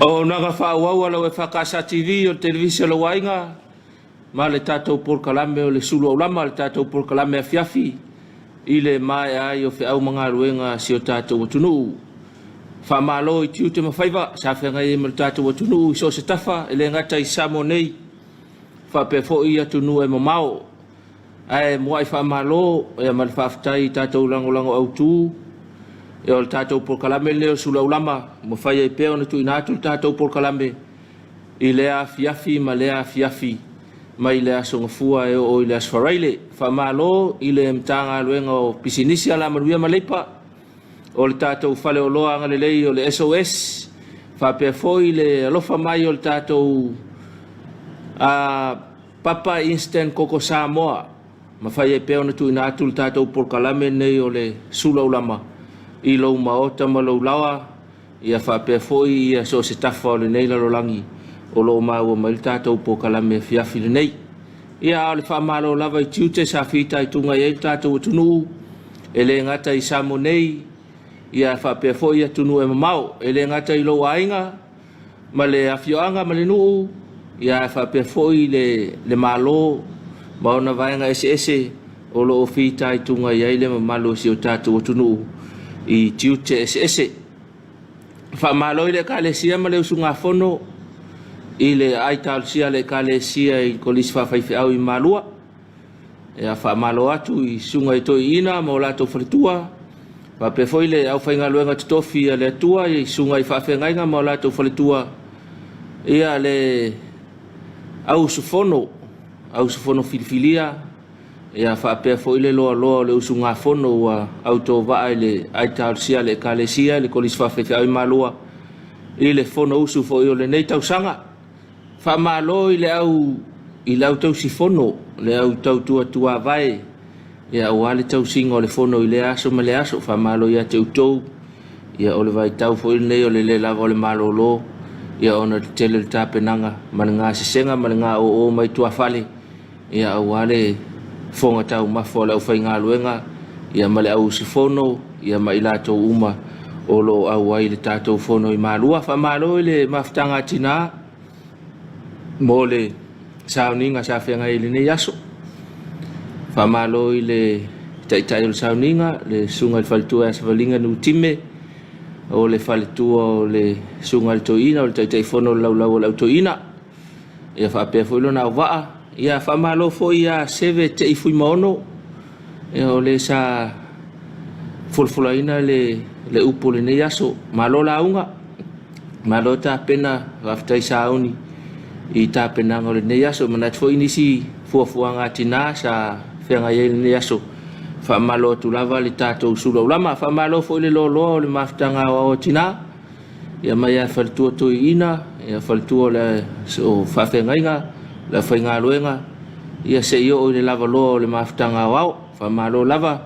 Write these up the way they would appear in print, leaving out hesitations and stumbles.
Auaunaga faaauau a lau EFKS TV o le televise a lou aiga ma le tatou polokalame o le Sulu Aulama, le tatou polokalame afiafi i le maea ai o feau ma galuega a si o tatou atunuu. Faamalo i tiute ma faiva sa feagai ai ma le tatou atunuu i so o se tafa, e le gata i Samoa nei, faapea foi atunuu e mamao. Ae muai faamalo ma le faafetai i tatou lagolago autu o le tatou polokalame lenei o le Sulu Aulama, ua mafai ai pea ona tuuina atu le tatou polokalame i lea afiafi ma lea afiafi mai le Aso Gafua e oo i le Aso Faraile. Faamalo i le Matagaluega o Pisinisi, Alamanuia ma Leipa, o le tatou faleoloa agalelei o le SOS, faapea foi le alofa mai o le tatou Papa Instant Koko Samoa, mafai ai pea ona tuuina atu le tatou polokalame lenei o le Sulu Aulama i lou maota ma lou laoa, ia faapea foi ia so o se tafa o lenei lalolagi o lo o maua mai le tatou polokalame afiafi lenei. Ia, a o le faamalo lava i tiute sa fitaituga i ai le tatou atunuu, e le gata i Samoa nei, ia faapea foi atunuu e mamao, e le gata i lou aiga, ma le afioaga ma le nuu, ia ae faapea foi le, le Malo ma ona vaega eseese o lo o fitaituga i ai le mamalu o si o tatou atunuu i tiute eseese. Faamalo i le Ekalesia ma le usugafono i le aai talosia a le Ekalesia i le Kolisi Faafaifeau i Malua. Ia faamalo atu i susuga i toeaiina ma o latou faletua, faapea foi le aufaigaluega totofi a le Atua i susuga i faafeagaiga ma o latou faletua, ia le au usufono, au usufono filifilia, ia faapea foi le loaloa o le usugafono ua autovaa i le aitalosia a le Ekalesia i le Kolisi Faafeafeau i Malua i le Fonousu foi o lenei tausaga. Faamalo i le au i le au tausi fono, le au tautua tuavae, ia aua le tausiga o le fono i lea aso ma lea aso. Faamalo ia te outou, ia o le vaitau foi lenei o le le lava o le malolo, ia ona o le tele o le tapenaga ma le gasesega ma le gaoo mai tuafale, ia aua le fofoga taumafa o le aufaigaluega, ia ma le au usufono, ia ma i latou uma o lo o auai i le tatou fono i Malua. Faamalo i le mafutaga a tina mo le sauniga sa feagai i lenei aso. Faamalo i le taitai o le sauniga, le susuga i le faletua ia Savaliga Nutime, o le faletua o le susuga i le toeaina, o le taitaifono o le laulau o le au toeaina. Ia faapea foi lona auvaa. Ia faamalo foi ia Seve Tei Fuimaono, ia o le sa folafolaina le, le upu o lenei aso. Malo lauga, malo tapena, faafetai sauni i tapenaga o lenei aso. Manatu foi nisi fuafuaga a tina sa feagai ai lenei aso. Faamalo atu lava le tatou sulaulama. Faamalo foi le loaloa o le mafutaga aoao a tina. Ia mai lava faletua toeaina, ia faletua o le o faafeagaiga, le aufaigaluega, ia se i oo i le lavaloa o le mafutaga aoao. Faamalo lava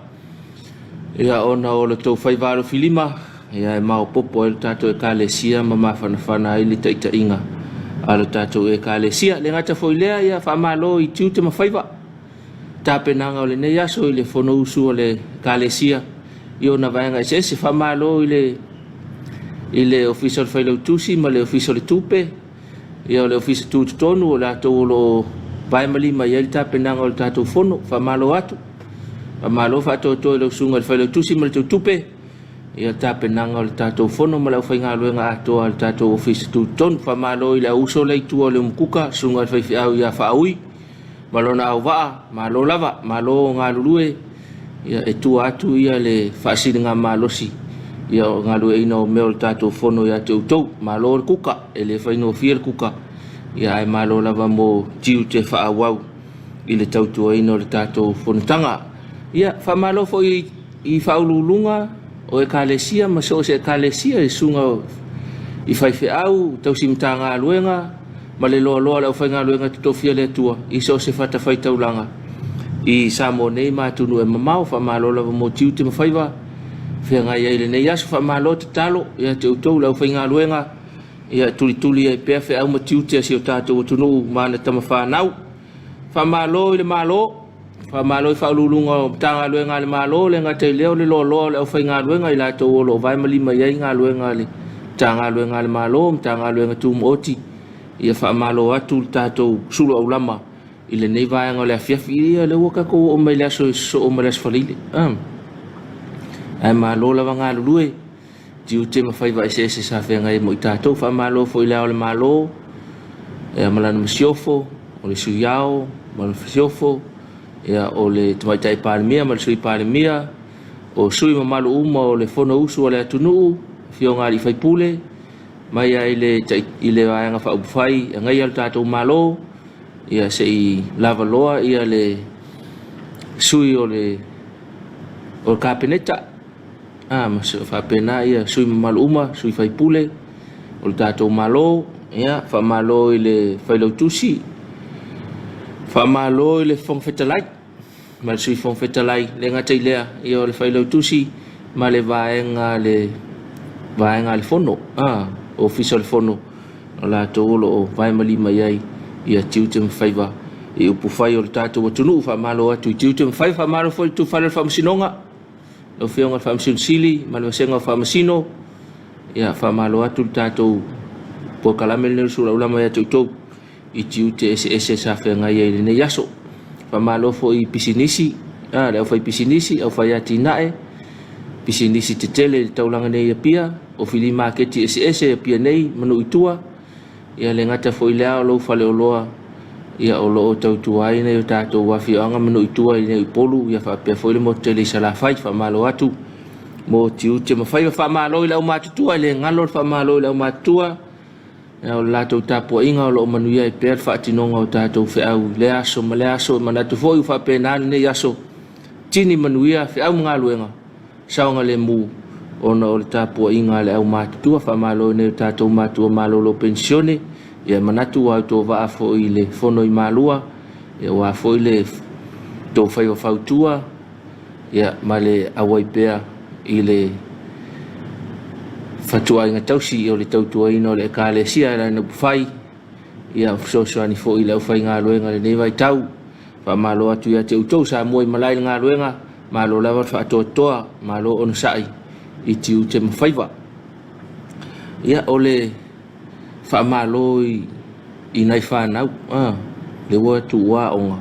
ia ona o le tou faiva alofilima, ia e maopoopo ai le tatou Ekalesia ma mafanafana ai le taitaiga a le tatou Ekalesia. E le gata foi i lea, ia faamalo i tiute ma faiva. Tapenaga o lenei aso i le Fonousu a le Ekalesia i ona vaega eseese. Faamalo i le i le Ofisa o le Failautusi ma le Ofisa o le Tupe, ia o le Ofisa Tutotonu o latou o lo o vae ma lima i ai le tapenaga o le tatou Fono. Faamalo atu. Faamalo faatoatoa i lau Susuga i le Failautusi ma le Teutupe ia tapenaga o le tatou Fono ma le aufaigaluega atoa a le tatou Ofisa Tutotonu. Faamalo i le auuso lea i tua o le Umukuka, Susuga i le Faifeau ia Faaui ma lona auvaa, malo lava, malo galulue, ia, e tua atu ia le faasiligamalosi ia o galueaiina o mea o le tatou fono ia te outou. Malo le kuka, e le faigofie le kuka, ia ae malo lava mo tiute faaauau i le tautuaina o le tatou fonotaga. Ia, faamalo foi i faauluuluga o Ekalesia ma so o se Ekalesia i susuga i faifeau, tausi Matagaluega ma le loaloa o le aufaigaluega totofi a le Atua i so o se fatafaitaulaga i Samoa nei ma atunuu e mamao. Faamalo lava mo tiute ma faiva feagai ai i lenei aso. Faamalo tatalo ia te outou le aufaigaluega ia tulituli ai pea feau ma tiute a si o tatou atunuu ma ana tama fanau. Faamalo i le Malo. Faamalo i Faauluuluga o Matagaluega a le Malo, le gata i lea o le loaloa o le aufaigaluega i latou o lo o vae ma lima i ai galuega a le Matagaluega a le Malo, Matagaluega Tumaoti, ia faamalo atu le tatou sulu aulama i lenei vaega o le afiafi. Ia lea ua tatou oo mai le aso e sosoo ma le aso Faraile. Ae malo lava galulue, tiute ma faiva eseese sa feagai ai mo i tatou. Faamalo foi i le Ao o le Malo, ia ma lana masiofo, o le Sui Ao ma le masiofo, ia o le Tamaitai Palemia ma le Sui Palemia, o sui mamalu uma o le Fonousu a le atunuu, afioga i alii faipule, mai lava i le Vaega Faaupufai e agaia le tatou Malo, ia se i lava loa ia le sui o le Kapeneta, ma faapena ia sui mamalu uma, sui faipule o le tatou Malo. Ia, faamalo i le Failautusi, faamalo i le Fofoga Fetalai ma le Sui Fofoga Fetalai, le gata i lea, ia o le Failautusi ma le vaega a le vaega a le Fono, Ofisa o le Fono, o latou o lo o vae ma lima i ai ia tiute ma faiva i upufai o le tatou atunuu. Faamalo atu i tiute ma faiva, faamalo foi i le tufale o le Faamasinoga, lau Afioga i le Faamasino Sili ma le Vasega o Faamasino. Ia, faamalo atu le tatou polokalame lenei o le Sulaulama ia te outou i tiute eseese sa feagai ai i lenei aso. Faamalo foi i pisinisi, le aufaipisinisi, aufaiatinae, pisinisi tetele i le taulaga nei i Apia, o fili maketi eseese i Apia nei ma nuu i tua. Ia le gata foi i lea o lou faleoloa, ia o lo o tautua ai nai o tatou afioaga ma nuu i tua i nei Upolu, ia faapea foi le motu tele i Salafai. Faamalo atu mo tiute ma faiva. Faamalo i le aumatutua, e le galo le faamalo i le aumatutua. O le latou tapuaiga o lo o manuia ai pea le faatinoga o tatou feau i lea aso ma lea aso. E manatu foi ua faapena lenei aso, tini manuia, feau ma galuega, saogalemu ona o le tapuaiga a le aumatutua. Faamalo i nai o tatou matua malolo penisione. Ia e manatu ua autovaa foi i le fono i Malua, ia aua foi le tou faiva fautua, ia ma le auai pea i le fatuaiga tausi o le tautuaina o le Ekalesia e lana upufai, ia fesoasoani foi i le aufaigaluega i lenei vaitau. Faamalo atu ia te outou sa mua i malae i le galuega, malo lava le faatoatoa, malo onosai i tiute ma faiva. Ia o le faamalo i nai fanau, lea ua tuua aoga,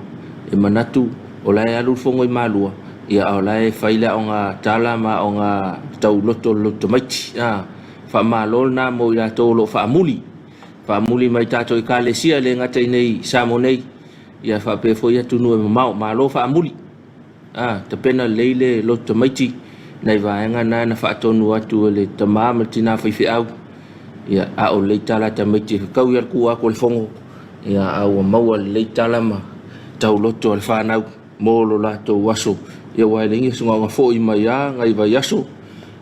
e manatu o la e alu le fono i Malua, ia a o la e fai le aoga tala ma aoga tauloto le loto tamaiti. Faamalo lena mo i latou o lo o faamuli, faamuli mai tatou Ekalesia e le gata i inei i Samoa nei, ia faapea foi atunuu e mamao. Malo faamuli. Tapena lelei le loto tamaiti nai vaega na na faatonu atu e le tama ma le tina faifeau. Ia, a o lelei tala a tamaiti e fetaui lava le tu atu o le fono, ia, a ua maua lelei tala ma tauloto a le fanau mo lo latou aso. Ia, aua e leai ni aso na ona foi mai lava nai vaiaso,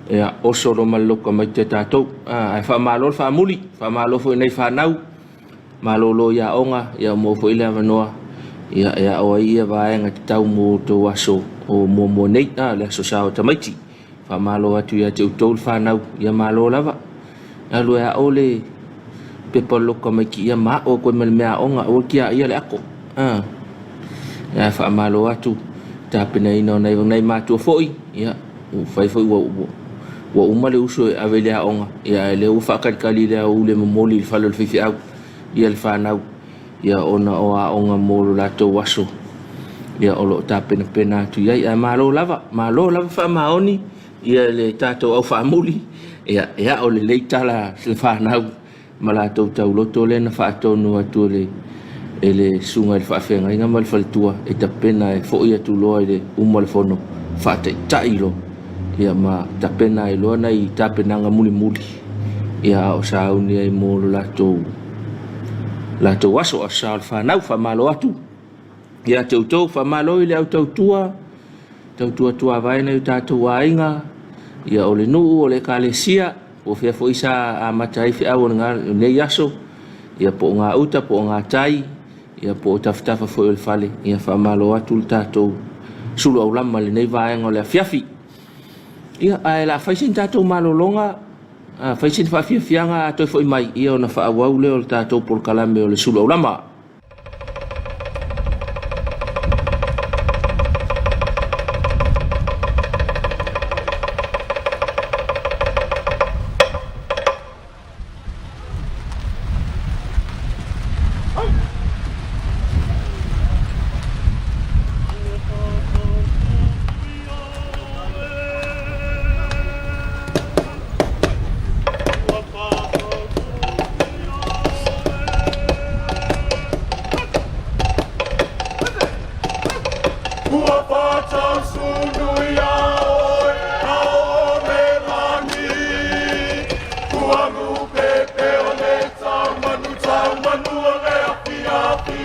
ia, oso loa ma le loto tamaiti a tatou. Ae faamalo le faamuli, faamalo foi i nai fanau malolo i aoga, ia ua maua foi le avanoa ia e ao ai ia vaega tatau mo outou aso o muamua nei, le aso sa o tamaiti. Faamalo atu ia te outou le fanau, ia malo lava. Alu e ao le pepa o le loto tamaiti ia ma ao atu ai ma le mea aoga, aua le tiaia le ato. Ia faamalo atu tapenaina o nai matua foi, ia ua fai foi ua uma le uso e ave i le aoga, ia ae lea ua faatalitali i le aoauli e momoli i le fale o le faifeau ia le fanau, ia ona o aoga mo lo latou aso, ia o lo o tapenapena atu i ai. Ae malo lava, malo lava faamaoni ia le tatou au faamuli, ia e ao lelei tala le fanau ma latou tauloto lea na faatonu atu e le susuga i le faafeagaiga ma le faletua e tapena e foi atu loa i le uma o le fono faataitai loa ia ma tapena ai loa nai tapenaga mulimuli ia a o sauni ai mo lo latou latou aso aso sa o le fanau. Faamalo atu ia te outou, faamalo i le au tautua tautua tuavae nai o tatou aiga ia o le nuu o le ekalesia. Po o fea foi sa amata ai feau o lenei aso, ia po o gauta, po o gatai, ia po o tafatafa foi o le fale, ia faamalo atu le tatou sulu aulama i lenei vaega o le afiafi. Ia, ae la fai sina tatou malologa, fai sina faafiafiaga a toe foi mai, ia ona faaauau lea o le tatou polokalame o le sulu aulama. Ua faatausunu ia oe ao o le lagi. Ua lupepe o le taumanu taumanu o le afiafi.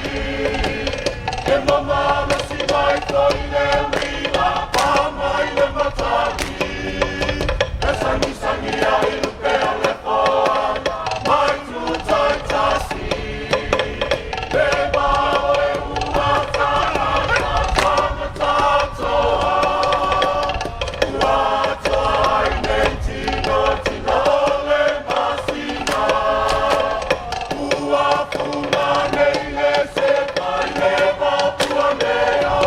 E mamalosi mai foi le uila pa mai le matagi. E sagisagi ai lupe o le foaga mai tutaitasi. Le vao e ua taga tatoa. Ua atoa ai nei tino tino o le masina. Ua fula nei le sefa i le vaopuanea.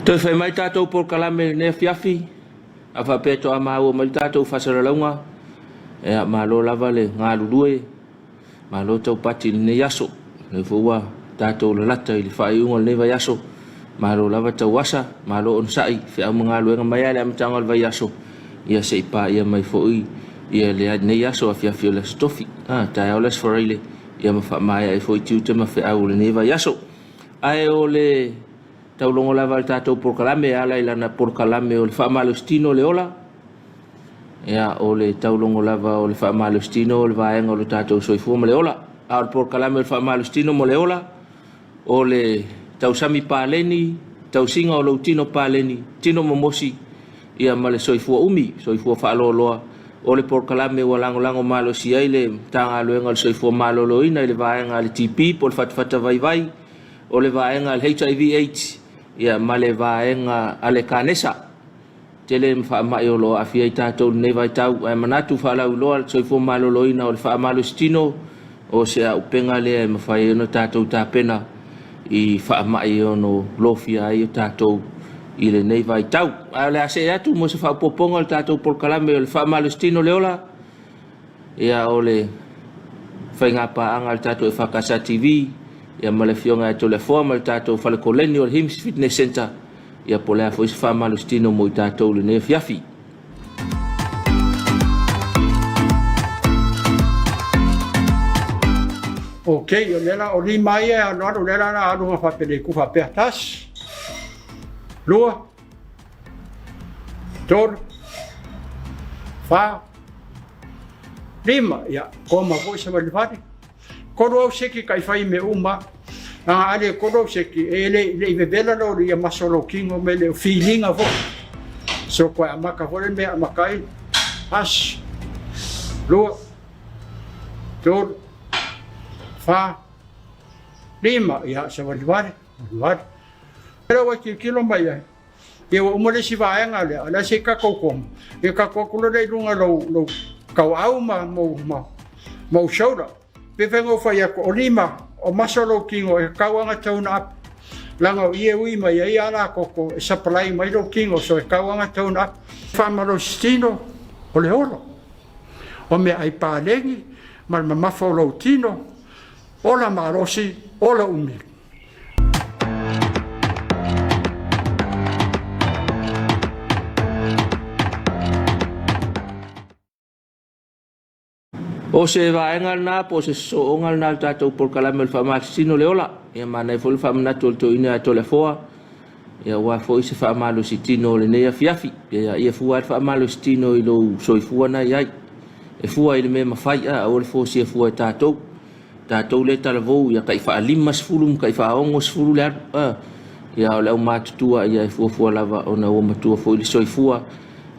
Toe fai mai tatou polokalame i lenei afiafi, a faapea toa maua mai le tatou faasalalauga, ia malo lava le galulue, malo taupati i lenei aso. O lea foi ua tatou lalata i le faaiuga o lenei vaiaso, malo lava tauasa, malo onosai, feau ma galuega mai lava i le amataga o le vaiaso, ia se i paia mai foi ia lenei aso afiafi o le Aso Tofi, taeao le Aso Faraile, ia ma faamaea ai foi tiute ma feau o lenei vaiaso. Ae o le taulogo lava a le tatou polokalame e ala i lana polokalame o le faamalositino o le ola, ia o le taulogo lava o le faamalositino o le vaega o le tatou soifua ma le ola. A o le polokalame o le faamalositino mo le ola, o le tausami paleni, tausiga o lou tino paleni, tino momosi, ia ma le soifua umi, soifua faaloaloa, o le polokalame ua lagolago malosi ai le Matagaluega o le Soifua Maloloina i le vaega a le TB po o le fatafata vaivai, o le vaega a le HIV AIDS, ia ma le vaega a le Kanesa. Tele ma faamai o lo o aafia ai tatou i lenei vaitau, ae manatu faalauiloa le soifua maloloina o le faamalositino o se auupega lea e mafai ai ona tatou tapena i faamai e ono lofia ai o tatou i lenei vaitau. Ae o le a see atu mo se faaopoopoga o le tatou polokalame o le faamalositino le ola, ia o le faiga paaga a le tatou EFKS TV ia ma le afioga ia Toleafoa ma le tatou fale koleni o le HIMS Fitness Center ia po o le a foi se faamalositino mo i tatou i lenei afiafi. Ok, o lea la, o lima ia e alualu, o lea la la alu ma faapelei ku faapea. Tasi, lua, tolu, fa, lima. Ia, koma foi sa valivali. Kolu au seki ka i fai me uma. Langa ale e kolu au seki, e le, le i vevela lo ia maso lo kingo me le o feelinga fo. So koe amaka fo le mea amaka ai. Tasi, lua, tolu, fa, lima. Ia, sa valivali, valivali. Pera ua tilotilo mai ai. Ia ua uma le isi vaega lea, o le a se i tatou koma, ia tatou atu loa lea i luga lou, lou tauau ma, ma, ma, ma ou shoulder. Pe fai na ou fai atu, o lima, o maso lou tino e tatau lava ona tone up. Leaga o i e ui mai ai ala koko e supply mai lou tino, so e tatau lava ona tone up. Faamalositino o le olo, o meaai paleni ma le mamafa o lou tino, ola malosi, ola umi. O se vaega lena po o se sosooga lena o le tatou polokalame o le faamalositino le ola. Ia manaia foi le faamanatu o le toeaina ia Toleafoa. Ia aua foi se faamalositino o lenei afiafi. Ia ia fua le faamalositino i lou soifua na i ai. E fua i le mea mafai, a aua le fosia fua e tatou. Tatou le talavou ia tai faa-50 ma tai faa-60 le alu. A ia o le aumatutua ia e fuafua lava ona ua matua foi le soifua.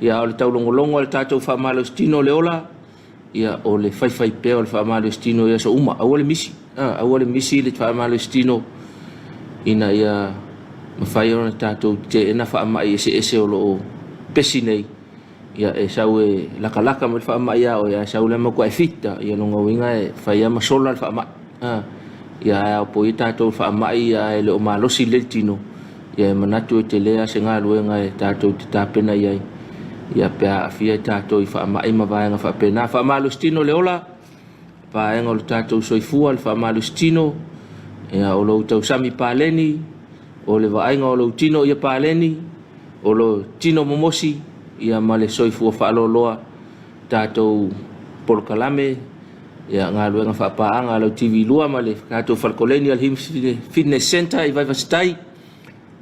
Ia o le taulogologo a le tatou faamalositino o le ola, ia o le faifai pea o le faamalositino i aso uma. Aua le misi, aua le misi le faamalositino ina ia mafai ona tatou teena faamai eseese o lo o pesi nei. Ia e sau e lakalaka mai le faamai ia oe, ae sau le matuai fita, ia lona uiga e fai lava ma sola le faamai. Ia ae a opo ia tatou faamai ia ae le o malosi lelei le tino, ia e manatu e tele lava se galuega e tatou te tapena i ai, ia pe a aafia tatou i faamai ma vaega faapena. Faamalositino le ola, vaega o le tatou soifua, le faamalositino, ia o lou tausami paleni, o le vaaiga o lou tino ia paleni, o lo tino momosi, ia ma le soifua faaloaloa tatou polokalame, ia galuega faapaaga a lau TV2 ma le tatou falekoleni a le Hims Fitness Center i Vaivasitai,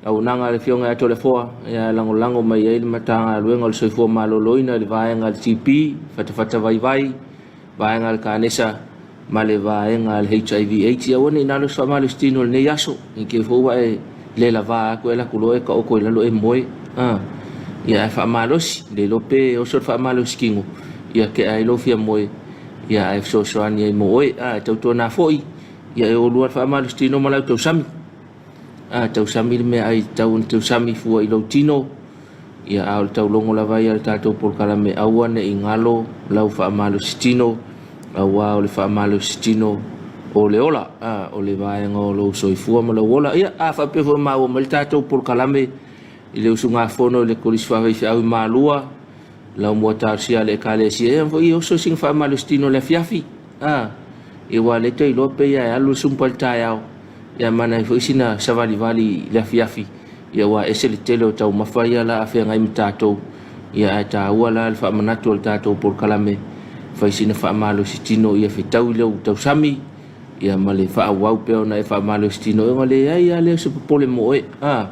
auaunaga a le Afioga ia Toleafoa, ia lagolago mai ai le Matagaluega o le Soifua Maloloina i le vaega a le TB, fatafata vaivai, vaega a le Kanesa ma le vaega a le HIV AIDS. Ia aua ne i nalo se faamalositino i lenei aso, i te i foi ua e le lavā atu e alu atu loa e taoto i lalo e moe. Ia ae faamalosi, le iloa pe oso le faamalositino, ia tea ai lou fia moe, ia ae fesoasoani ai mo oe. E tautuana foi, ia e oulua le faamalositino ma lau tausami. A tausami le meaai e tatau ona tausami fua i lou tino, ia a o le taulogo lava ia o le tatou polokalame aua ne i galo lau faamalositino, auā o le faamalositino o le ola, a o le vaega o lou soifua ma lou ola. Ia, a faapea foi o maua mai le tatou polokalame i le usugafono i le Kolisi Faafaifeau i Malua, Laumua talosia a le Ekalesia, ia foi oso sina faamalositino i le afiafi. A, ia ua le toe iloa pe ia e alu le sumpa i le taeao, ia mana ai foi sina savalivali i le afiafi, ia ua ese le tele o taumafa ia la a feagai ma tatou, ia ae taua la le faamanatu o le tatou polokalame, fai sina faamalositino ia fetaui lou tausami, ia ma le faaauau pea ona e faamalositino, ia ua leai lava lea o se popole mo oe, a,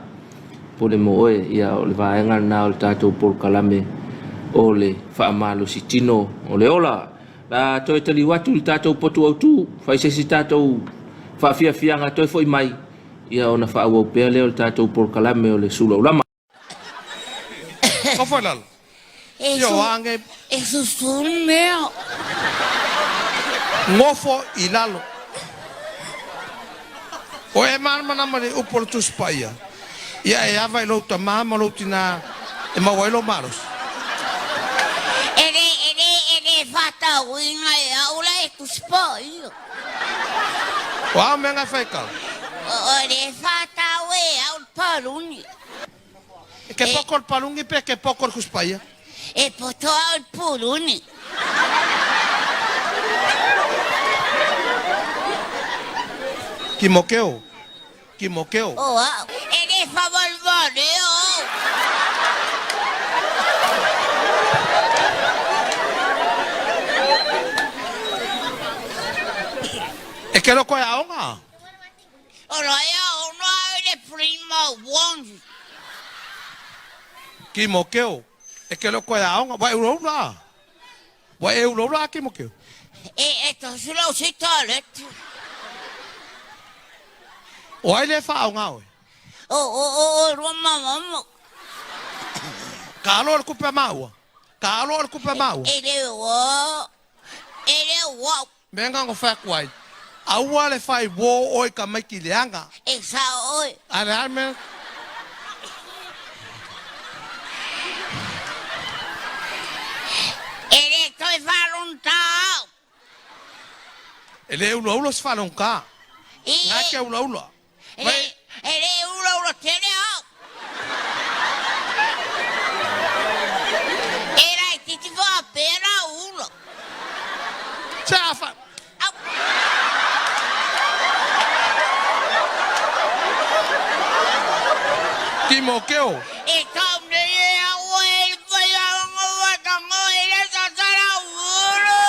popole mo oe, ia o le vaega lena o le tatou polokalame o le faamalositino o le ola. La toe taliu atu i le tatou potu autu, fai se isi tatou faafiafiaga toe foi mai, ia ona faaauau pea lea o le tatou polokalame o le Sulaulama. Nofo i lalo. Ia o age. E susu le mea. Nofo i lalo. O e malamalama i le upu o le Tusi Paia, ia e ava i lou tama ma lou tina e maua ai lou malosi. E le, e le, e le faatauina e au la e Tusi Paia. O a mea na e faitau? O le faatau e au le paluni. E ke poko le paluni pe ke poko le Tusi Paia? E poto au i le puluni. Timoteo, Timoteo. O au, e le faavalevale au. E ke loko e aoga. O la e aoga au i le Prima One. Timoteo, e ke loko e aoga. Ua e ulaula a? Ua e ulaula a Timoteo? E, e tosi lau sitaleti. O ai le faaoga oe? O, o, o, o, rua mamamu. Ka alo o le kupe a maua. Ka alo o le kupe a maua. E le ua. E le ua. Mea nga fai atu ai, aua le fai uō oe i tamaiti leaga. E sao oe. A le a le mea? E le toe faalogotā au. E le ulaula se faalogotā. Nga e te ulaula. E le, e le ulaula tele au. E laitiiti faapea la ula. Se a fa... Au. Timokeo. E tau nei e au e le faiaoga watago e le sasala ulu.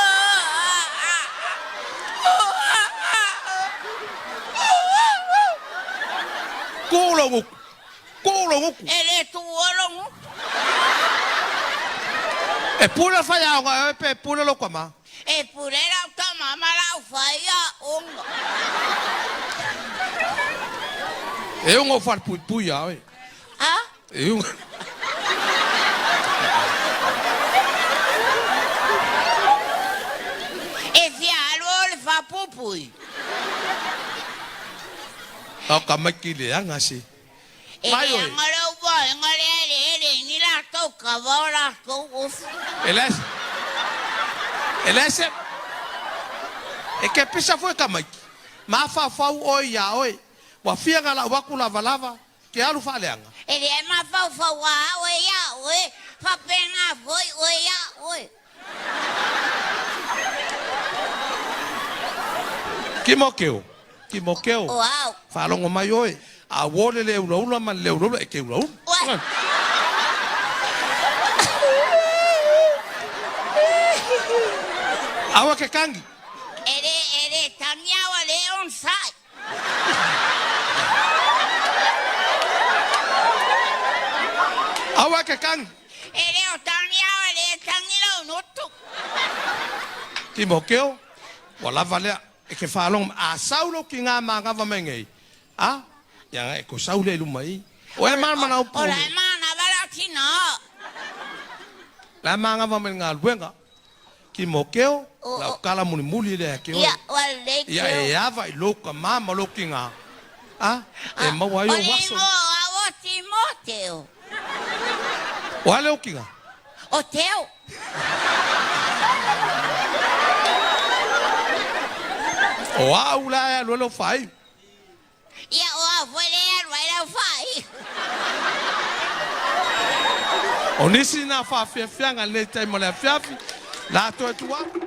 Kū lou gutu. Tuu lou gutu. E le tuua lou gutu. E pule le faiaoga e oe pe pule lou tama? E pule lau tama ma lau faiaoga. E uga ou falepuipui ia oe. A? E uga. E fia alu o le faapuipui. Ao tamaiti leaga se. E Mai oe. leaga lou vaega lea e le leai ni latou kava o latou ofi. E leai se. E leai se. E te pisa foi tamaiti. Mafaufau oe iā oe. Ua fia na lau atu lavalava ke alu faaleaga. E leai mafaufau a oe iā oe, faapena foi oe iā oe. Timoteo, Timoteo, O au. faalogo mai oe, a uo le le ulaula ma le le ulaula e te ulaula. Ué. Aua ke tagi. E le, e le tagi au a le onosai. Aua ke tagi. E le o tagi au a le tagi lou gutu. Timoteo, ua lava lea, e te faalogo mai, a sau lou tiga manava mai nei, a, ia e toe sau lea i luma i i. O e manamana upu O nei. la e manava lau tina. La e manava mai le galuega. Timoteo, O, lau o. tala mulimuli lea ia te oe. Ia, ua lelei Ia Teo. e ava i lou tama ma lou tiga, a, e maua ai O ou le aso. igoa o au o Timoteo. O a lea ou tiga? O Teo. O au la e alu ai lou faaiu. Ia, o au foi lea e alu ai lau faaiu. O nisi na faafiafiaga i lenei taimi o le afiafi, la toe tuu atu.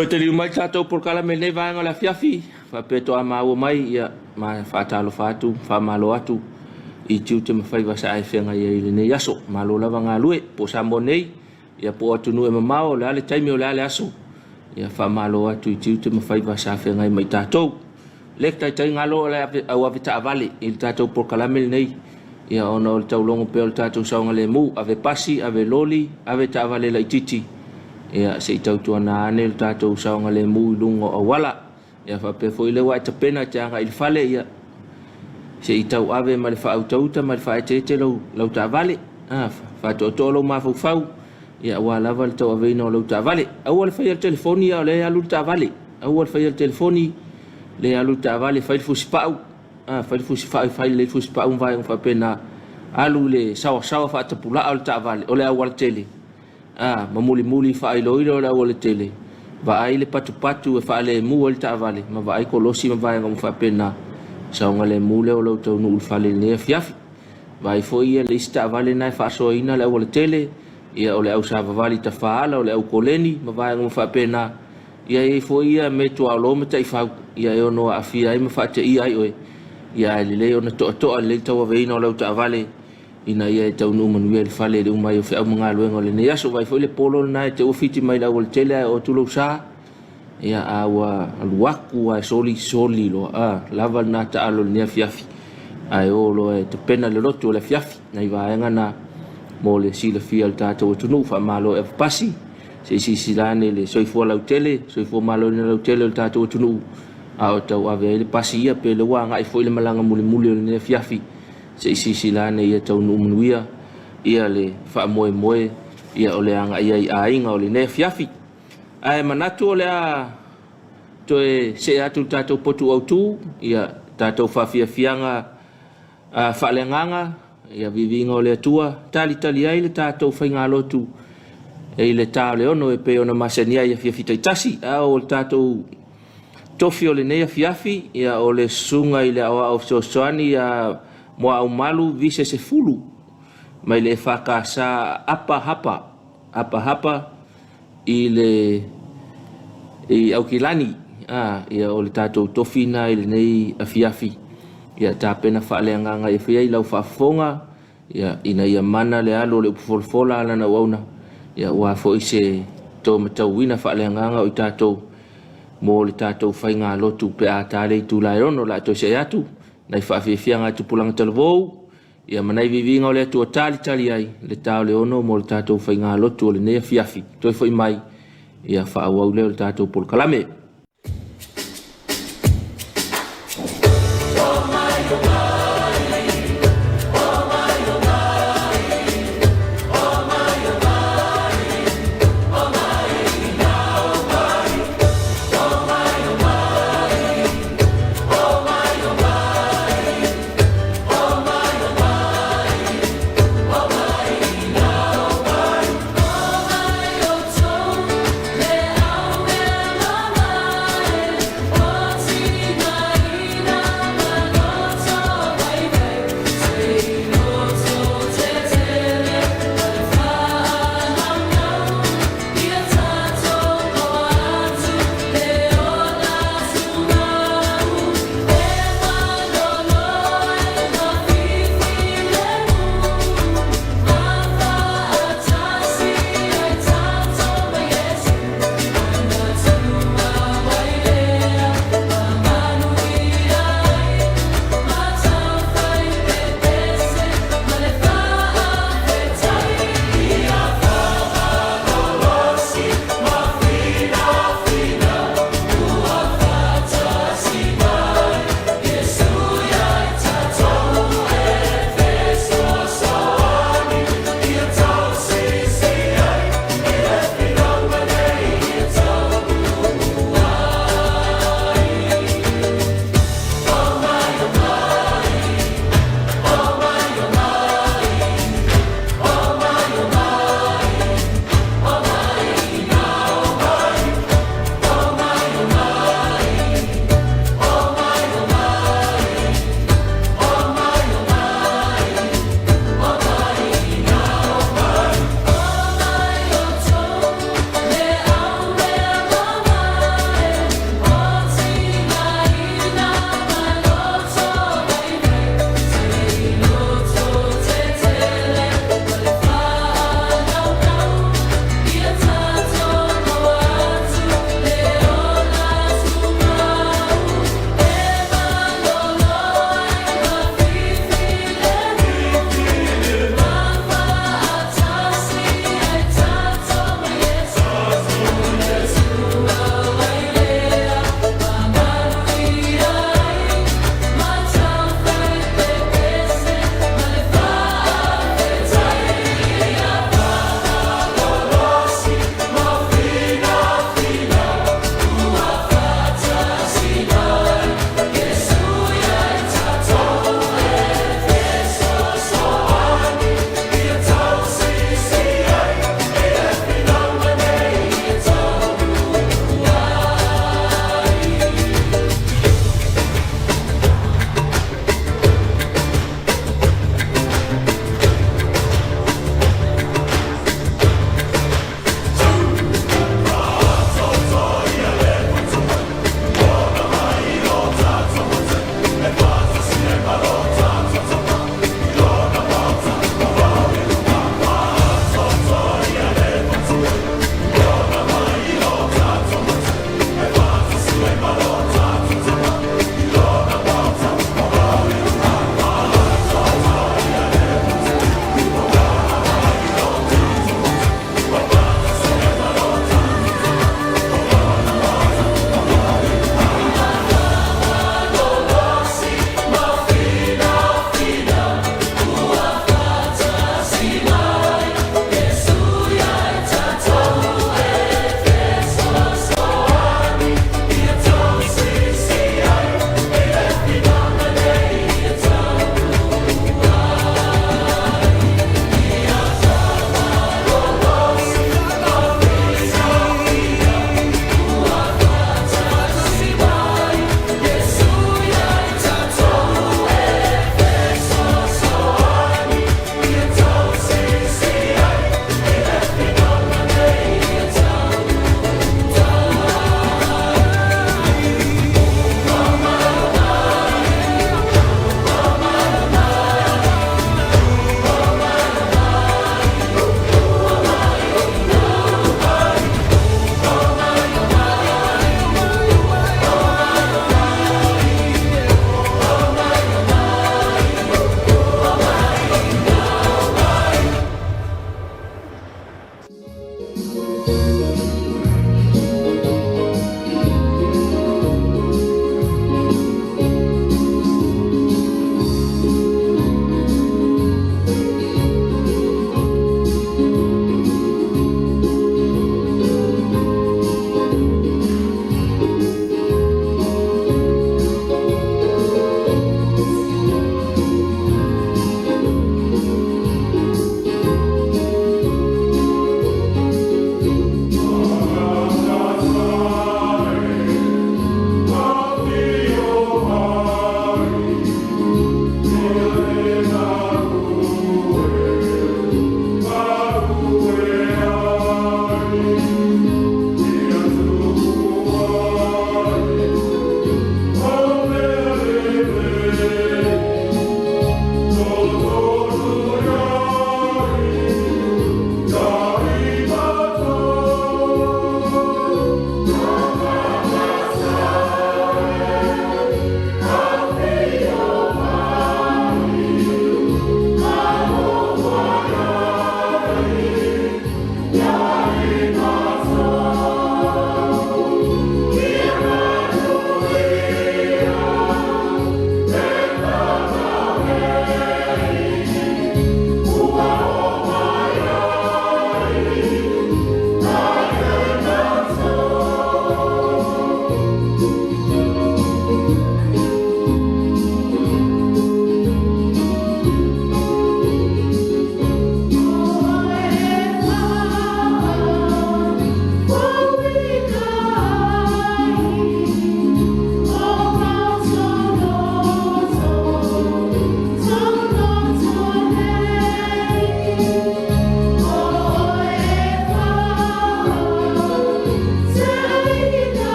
Toe taliu mai le tatou polokalame i lenei vaega o le afiafi, faapea toa maua mai, ia, ma faatalofa atu, faamalo atu i tiute ma faiva sa e feagai ai i lenei aso. Malo lava galue, po o Samoa nei, ia po o atunuu e mamao, o le a le taimi, o le a le aso, ia faamalo atu i tiute ma faiva sa feagai ma i tatou. Le taitaiga alo o le au avetaavale i le tatou polokalame lenei, ia ona o le taulogo pea o le tatou saogalemu, ave pasi, ave loli, ave taavale laitiiti, ia se i tautuana ane le tatou saogalemu i luga o auala. Ia faapea foi lea ua e tapena e te agai i le fale, ia se i tauave ma le faautauta ma le faaeteete lau, lau taavale. Ah, faatoatoa lou mafaufau, ia aua lava le tauaveina o lau taavale. Aua le faia le telefoni a o lea e alu le taavale. Aua le faia le telefoni, lea e alu le taavale, fai le fusipau, ah, fai le fusipau, fai lelei le fusipau ma vaega faapena. Alu i le saoasaoa faatapulaa o le taavale, o le aualatele. A, ma mulimuli faailoilo o le aualatele, vaai le patupatu e faalemu ai le taavale, ma vaai kolosi ma vaega uma faapena, saogalemu lea o lou taunuu i le fale i lenei afiafi. Vaai foi ia le isi taavale na e faasoaina le aualatele, ia o le au savavali tafaala, o le au koleni ma vaega uma faapena. Ia e i ai foi ia mea tuaolo ma taifau, ia e ono aafia ai ma faateia ai oe, ia ae lelei ona toatoa lelei le tauaveina o lau taavale ina ia e taunuu manuia i le fale i le uma ai o feau ma galuega o lenei aso. Vaai foi le polo lena e te ua fiti mai i le aualatele ae oo atu lou sa, ia a ua alu atu ae soli soli loa, a lava lena taalo i lenei afiafi ae o loa e tapena le lotu o le afiafi. Nai vaega na mo le silafia e le tatou atunuu. Faamalo e avapasi, se i silasila ane i le soifua lautele, soifua maloloina lautele o le tatou atunuu, a o tauave ai le pasi ia pe le ua agai foi le malaga mulimuli o lenei afiafi. Se i silasila ane ia taunuu manuia ia le faamoemoe ia o le agai ai i aiga o lenei afiafi. Ae manatu o le a toe see atu i le tatou potu autu, ia tatou faafiafiaga faaleagaga, ia viiviiga o le Atua, talitali ai le tatou faigalotu i le ta o le ono e pei ona masani ai i afiafi taitasi. A o le tatou tofi o lenei afiafi, ia o le susuga i le aoao fesoasoani ia Muaaumalu Vise Sefulu mai le EFKS Apa Hapa, Apa Hapa i le i Aukilani, a ia o le tatou tofi na i lenei afiafi. Ia tapena faaleagaga ia fai ai lau faafofoga, ia ina ia mana le alu o le upu folafola a lana auauna, ia aua foi se tomatauina faaleagaga o i tatou mo le tatou faigalotu pe a ta le itula e ono. O le a toe see atu nai faafiafiaga a tupulaga talavou, ia ma nai viiviiga o le Atua talitali ai le ta o le ono mo le tatou faigalotu o lenei afiafi. Toe foi mai, ia faaauau lea o le tatou polokalame.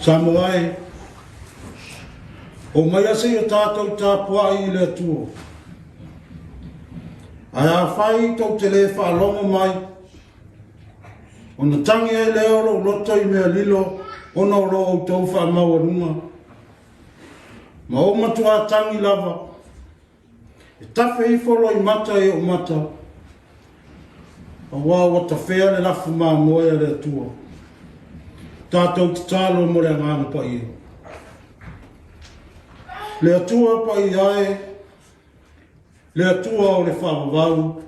Samoa e, omaia seia tatou tapuai i le Atua. Ae afai tou te le faalogo mai, ona tagi ai lea o lou loto i mea lilo ona o lo outou faamaualuga, ma ou matuā tagi lava, E tafe ifo loimata i ou mata, aua ua tafea le lafu mamoe a le Atua. Tatou tatalo mo le Agaga Paia. Le Atua paia e, le Atua o le faavavau,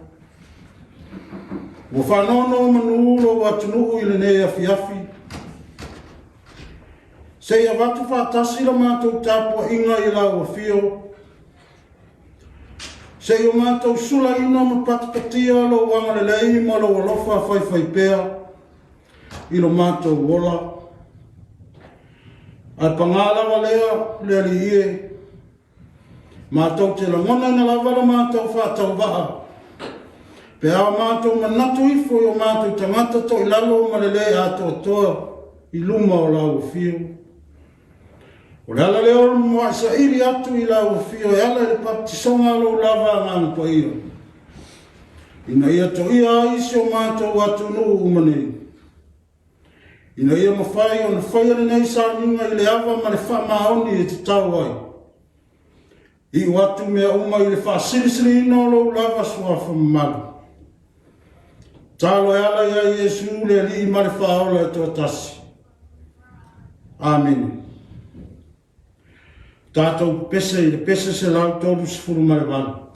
ua faanonomanu lou atunuu i lenei afiafi, se i avatu faatasi la matou tapuaiga i lau afio, se i o matou sulaina ma patipatia lou agalelei ma lou alofa faifaipea i lo matou ola. Ae pagā lava lea, le Alii e, Matou te lagonaina lava lo matou faatauvaa, pe a o matou manatu ifo i o matou tagata toilalo ma le lē atoatoa i luma o lau afio. O le ala lea o le mua'i saili atu i lau afio e ala i le papatisoga a lou lava Agaga Paia, ina ia toia ai si o matou atunuu uma nei. Ina ia mafai ona faia lenei sauniga i le ava ma le faamaoni e tatau ai. Iu atu mea uma i le faasilisiliina o lou lava suafa mamalu. Talo e ala ia Iesu le Alii ma le Faaola e toatasi. Amene. Tatou pepese i le pese 138.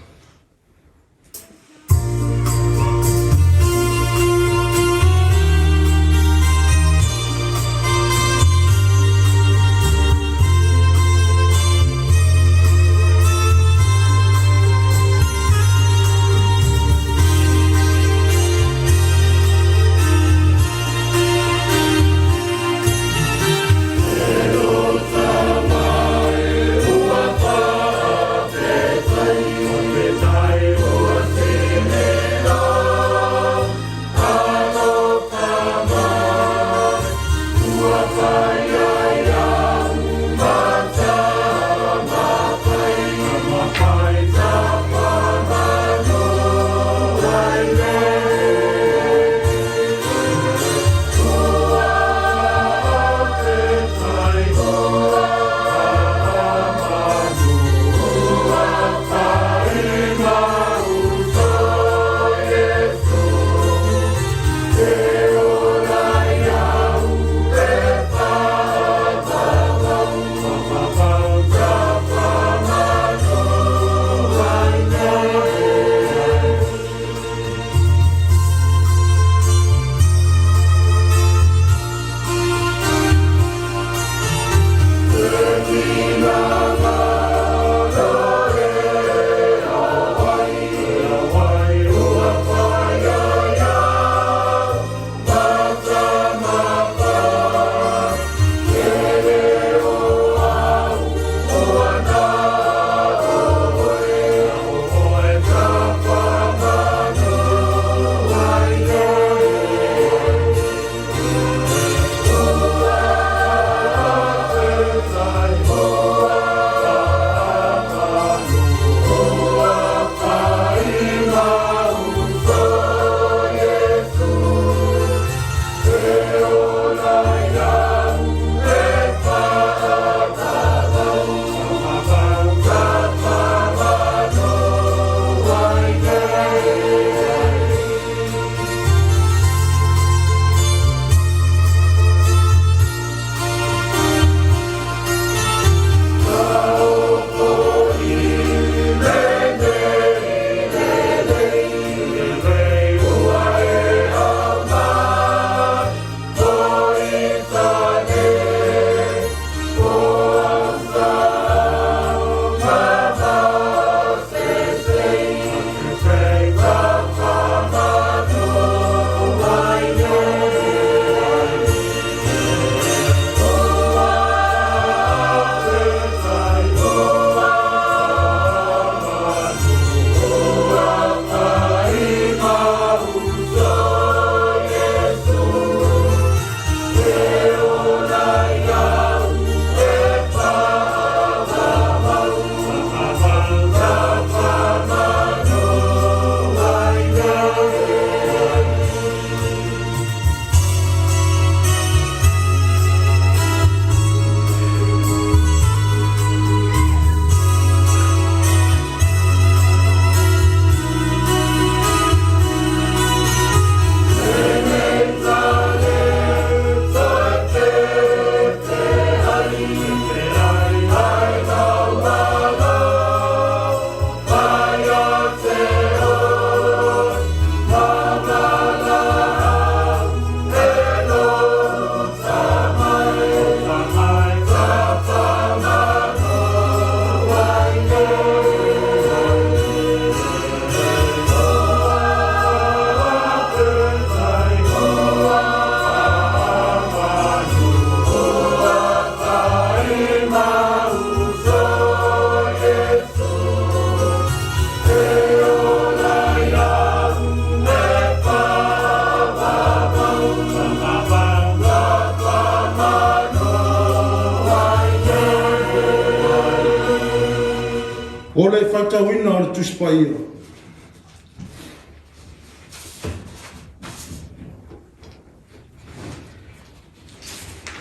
O le faitauina o le Tusi Paia.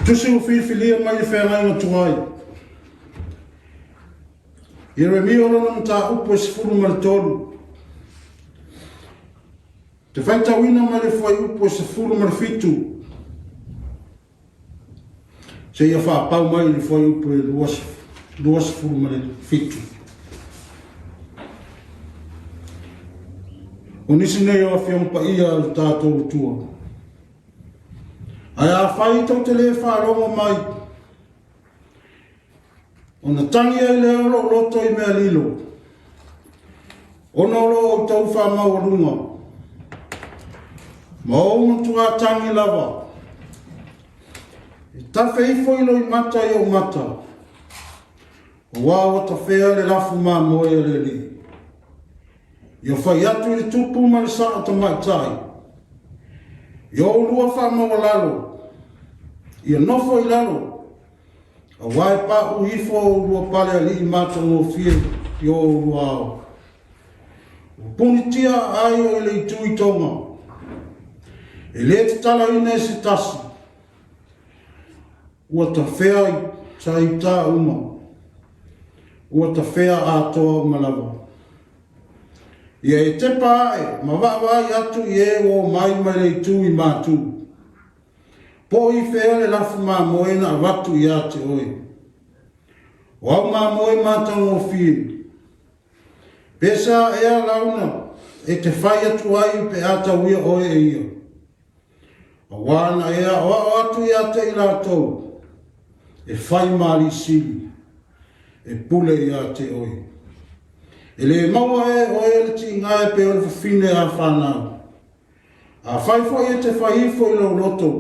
Tusi ua filifilia mai le feagaiga tuai. Ieremia o lona mataupu e 13. Te faitauina mai le fuaiupu e 17 seia faapau mai i le fuaiupu e 27. O nisi nei o Afioga Paia a le tatou Atua. Ae afai tou te le faalogo mai, Ona tangi ai lea o lou loto i mea lilo, ona o lo outou faamaualuga, ma ou matua tangi lava, e tafe ifo i loimata i ou mata, aua ua tafea le lafu mamoe a le Alii. Ia fai atu i le tupu ma le sao tamaitai, ia oulua faamaualalo, ia nofo i lalo, Aua e paʻu ifo oulua pale alii matagofie i o oulua ao. Ua punitia aai o i le itu i Tonga. E le tatalaina e se tasi. Ua tafea i saitā uma. Ua tafea atoa uma lava. Ia e tepa ae ma vaavaai atu i e ua omai mai le itu i Matu. Po i fea le lafu mamoe na avatu ia te oe? O au mamoe matagofie. Pe sa ea launa e te fai atu ai pe a tauia oe e ia? Auā na e aʻoaʻo atu ia te i latou, e fai ma alii sili, e pule ia te oe. E le maua e oe le tiga e pei o le fafine a fanau. Afai foi e te fai ifo i lou loto,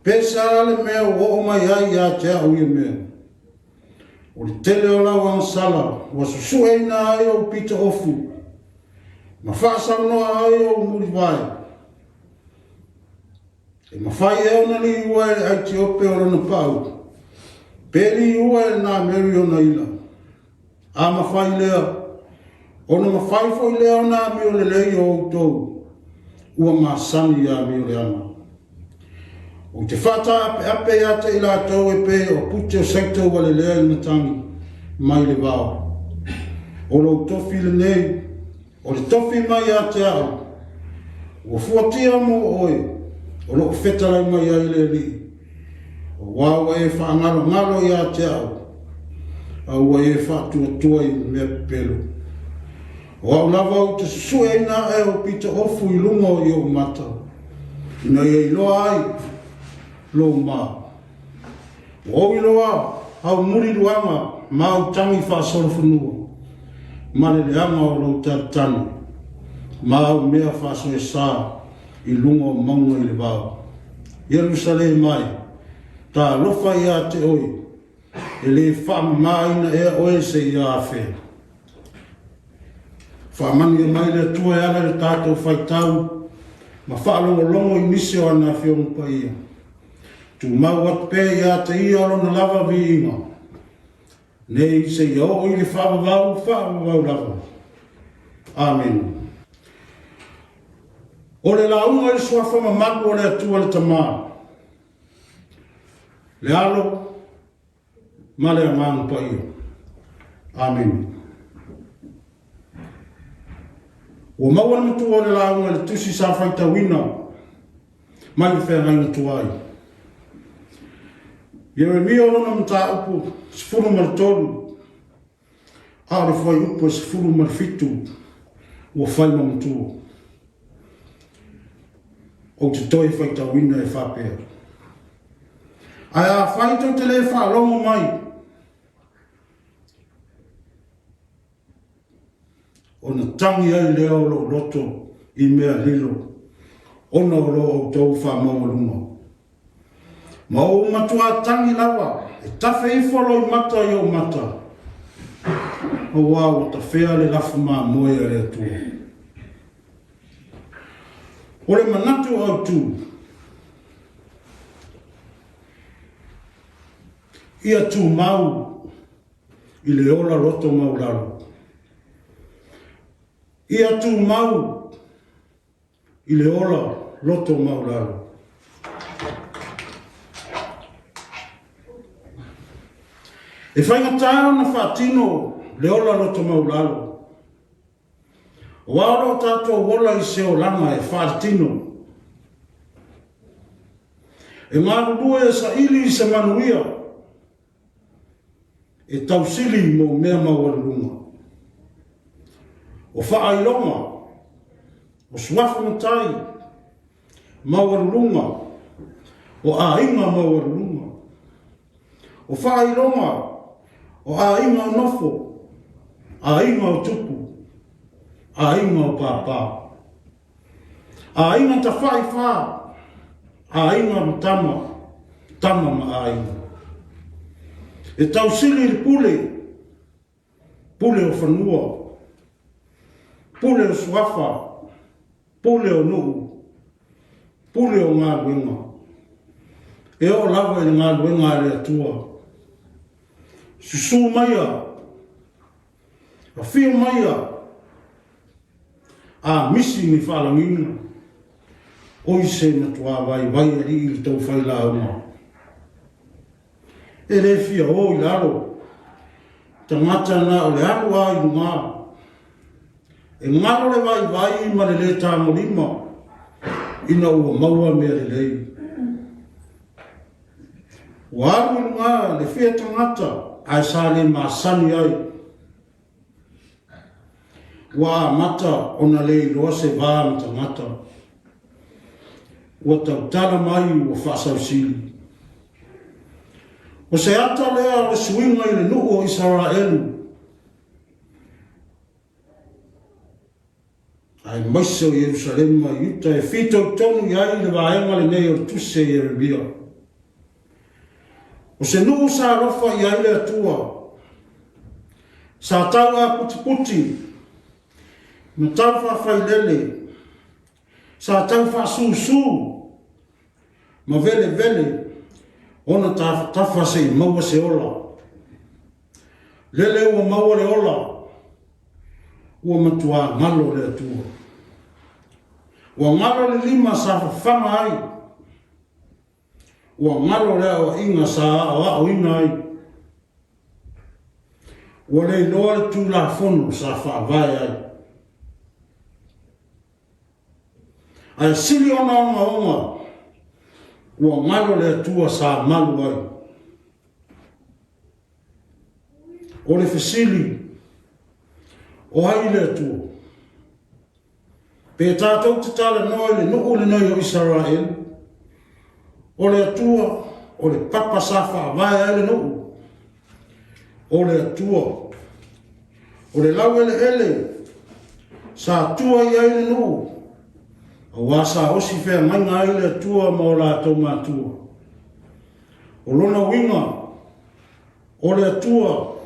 pe sa le mea ua oo mai ai ia te au ia mea. O le tele o lau agasala ua susueina ai ou pito ofu, ma faasaunoa ai ou mulivae. E mafai ea ona liua e le Aitiope o lona pau, pe liua e le Nameri ona ila. A mafai lea, ona mafai foi lea ona amio lelei o outou, ua masani i amio leaga. Ou te faataapeape ia te i latou e pei o pute o saito ua lelea i le matagi mai le vao. O lou tofi lenei, O le tofi mai ia te au, ua fuatia mo oe, o loo fetalai mai ai le Alii, auā ua e faagalogalo ia te au, a ua e faatuatua i mea pepelo. O au lava ou te susueina ae ou pito ofu i luga o i ou mata, ina ia iloa ai lou mā. Ua ou iloa au muli luaga ma au tangi faasolofanua, ma le leaga o lou tanutanu, ma au mea faasoesa i luga o mauga i le vao. Ierusalema e, talofa ia te oe, e le faamamaina ea oe seia afea. Faamanuia mai le Atua e ala i le tatou faitau ma faalogologo i nisi o ana Afioga Paia. Tumau atu pea ia te ia lona lava viiga, nei seia oo i le faavavau faavavau lava. Amene. O le lauga i le suafa mamalu o le Atua le Tama, le Alo ma le Agaga Paia. Amene. Ua maua le matua o le lauga i le tusi sa faitauina mai le feagaiga tuai. Ieremia o lona mataupu 13, a o le fuaiupu e 17 ua fai ma matua. Ou te toe faitauina e faapea. Ae afai tou te le faalogo mai, ona tangi ai lea o lou loto i mea lilo, ona o lo outou faamaualuga. Ma ou matuā tangi lava, e tafe ifo loimata i ou mata, auā ua tafea le lafu mamoe a le Atua. O le manatu autu, ia tumau i le ola loto maualalo. Ia tumau i le ola loto maualalo. E faigata ona faatino le ola loto maualalo, aua o lo o tatou ola i se olaga e faaletino. E galulue e saili i se manuia, e tausili mo mea maualuluga. O faailoga, o suafa matai maualuluga, o aiga maualuluga. O faailoga, o aiga o nofo, aiga o tupu, aiga o pāpā. Aiga tawhaiwhā, aiga ma tama, tama ma aiga. E tausili i le pule, pule o fanua, pule o suafa, pule o nuu, pule o galuega. E oo lava i le galuega a le Atua. Susu maia, Afio maia a misi ni faalagiga, oi se matuā vaivai alii le tou failauga. E le fia o i lalo, tagata na o le alu a i lugā. E ngalo le vaivai ma le lē tagolima ina ua maua mea lelei. Ua alu i luga le fia tagata ae sa le masani ai. Ua amata ona le iloa se va ma tagata. Ua tautala mai ua faasausili. O se ata lea o le suiga i le nuu o Isaraelu. Aemaise o Ierusalema i uta e fitoitonu i ai le vaega lenei o le Tusi a Ieremia. O se nuu sa alofa i ai le Atua, sa tau aputiputi ma tau faafailele, sa tau faasusu ma velevele ona tafatafa se i maua se ola. Lele ua maua le ola, ua matuā galo le Atua. Ua galo le lima sa fafaga ai, ua galo le aoaiga sa aoaoina ai. Ua le iloa le Tulafono sa faavae ai. Ae sili ona ogaoga, ua galo le Atua sa malu ai. O le fesili, o ai le Atua? Pe tatou te talanoa i le nuu lenei o Isaraelu, o le Atua o le papa sa faavae ai le nuu. O le Atua o le laueleele sa tua i ai le nuu, aua sa osi feagaiga ai le Atua ma o latou matua. O lona uiga, o le Atua,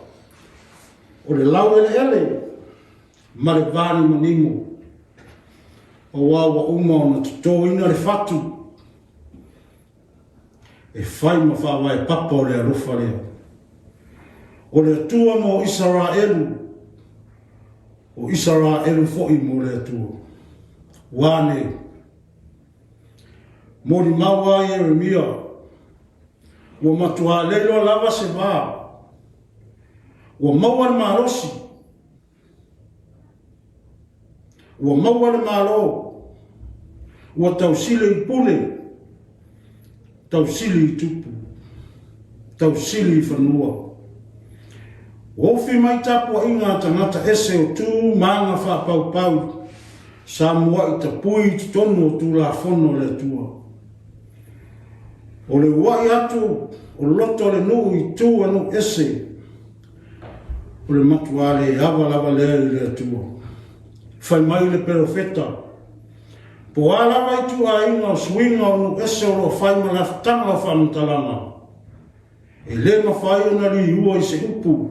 o le laueleele ma le vanimonimo, aua ua uma ona totoina le fatu e fai ma faavae papa o le alofa lea. O le Atua mo Isaraelu, o Isaraelu foi mo le Atua. Ua ane, molimau a Ieremia, Ua matuā le iloa lava se va. Ua maua le malosi. Ua maua le Malo. Ua tausili i pule. Tausili i tupu. Tausili i fanua. Ua ofi mai tapuaiga a tagata ese o tu ma aga faapaupau sa mua'i tapui i totonu o Tulafono a le Atua. O le ua'i atu o loto o le nuu i tu a nuu ese, o le matuā le ava lava lea i le Atua. Fai mai le perofeta, Po a lava ituaiga o suiga o nuu ese o lo o fai ma lafutaga o faamatalaga, e le mafai ona liua i se upu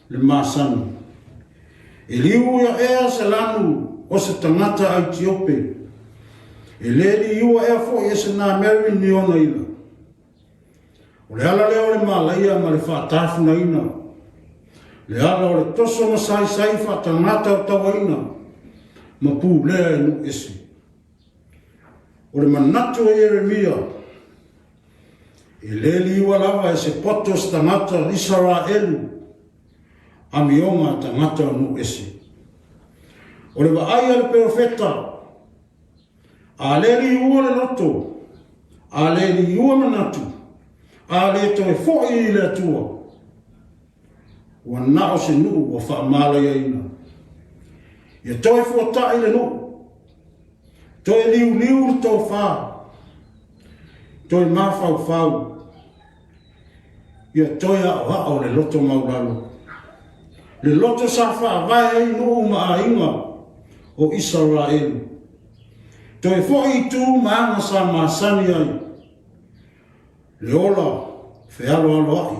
le masani. E liu ia ea se lanu o se tagata Aitiope, e le liua ea foi e se Nameri ni ona ila. O le ala lea o le malaia ma le faatafunaina, le ala o le toso ma saisai faatagata o tauaina. ma pulea e nuu ese. O le manatu o Ieremia, e le liua lava e se poto o se tagata Isaraelu amioga a tagata o nuu ese. O le vaai a le perofeta, a le liua le loto, a le liua manatu, a le toe foi i le Atua, ua na o se nuu ua faamalaiaina. Ia toe fuata'i le nuu, toe liuliu le tofa, toe mafaufau, ia toe aoao le loto maulalo, le loto sa faavae ai nuu ma aiga o Isaraelu. Toe foi i tu ma aga sa masani ai, Le ola fealoaloai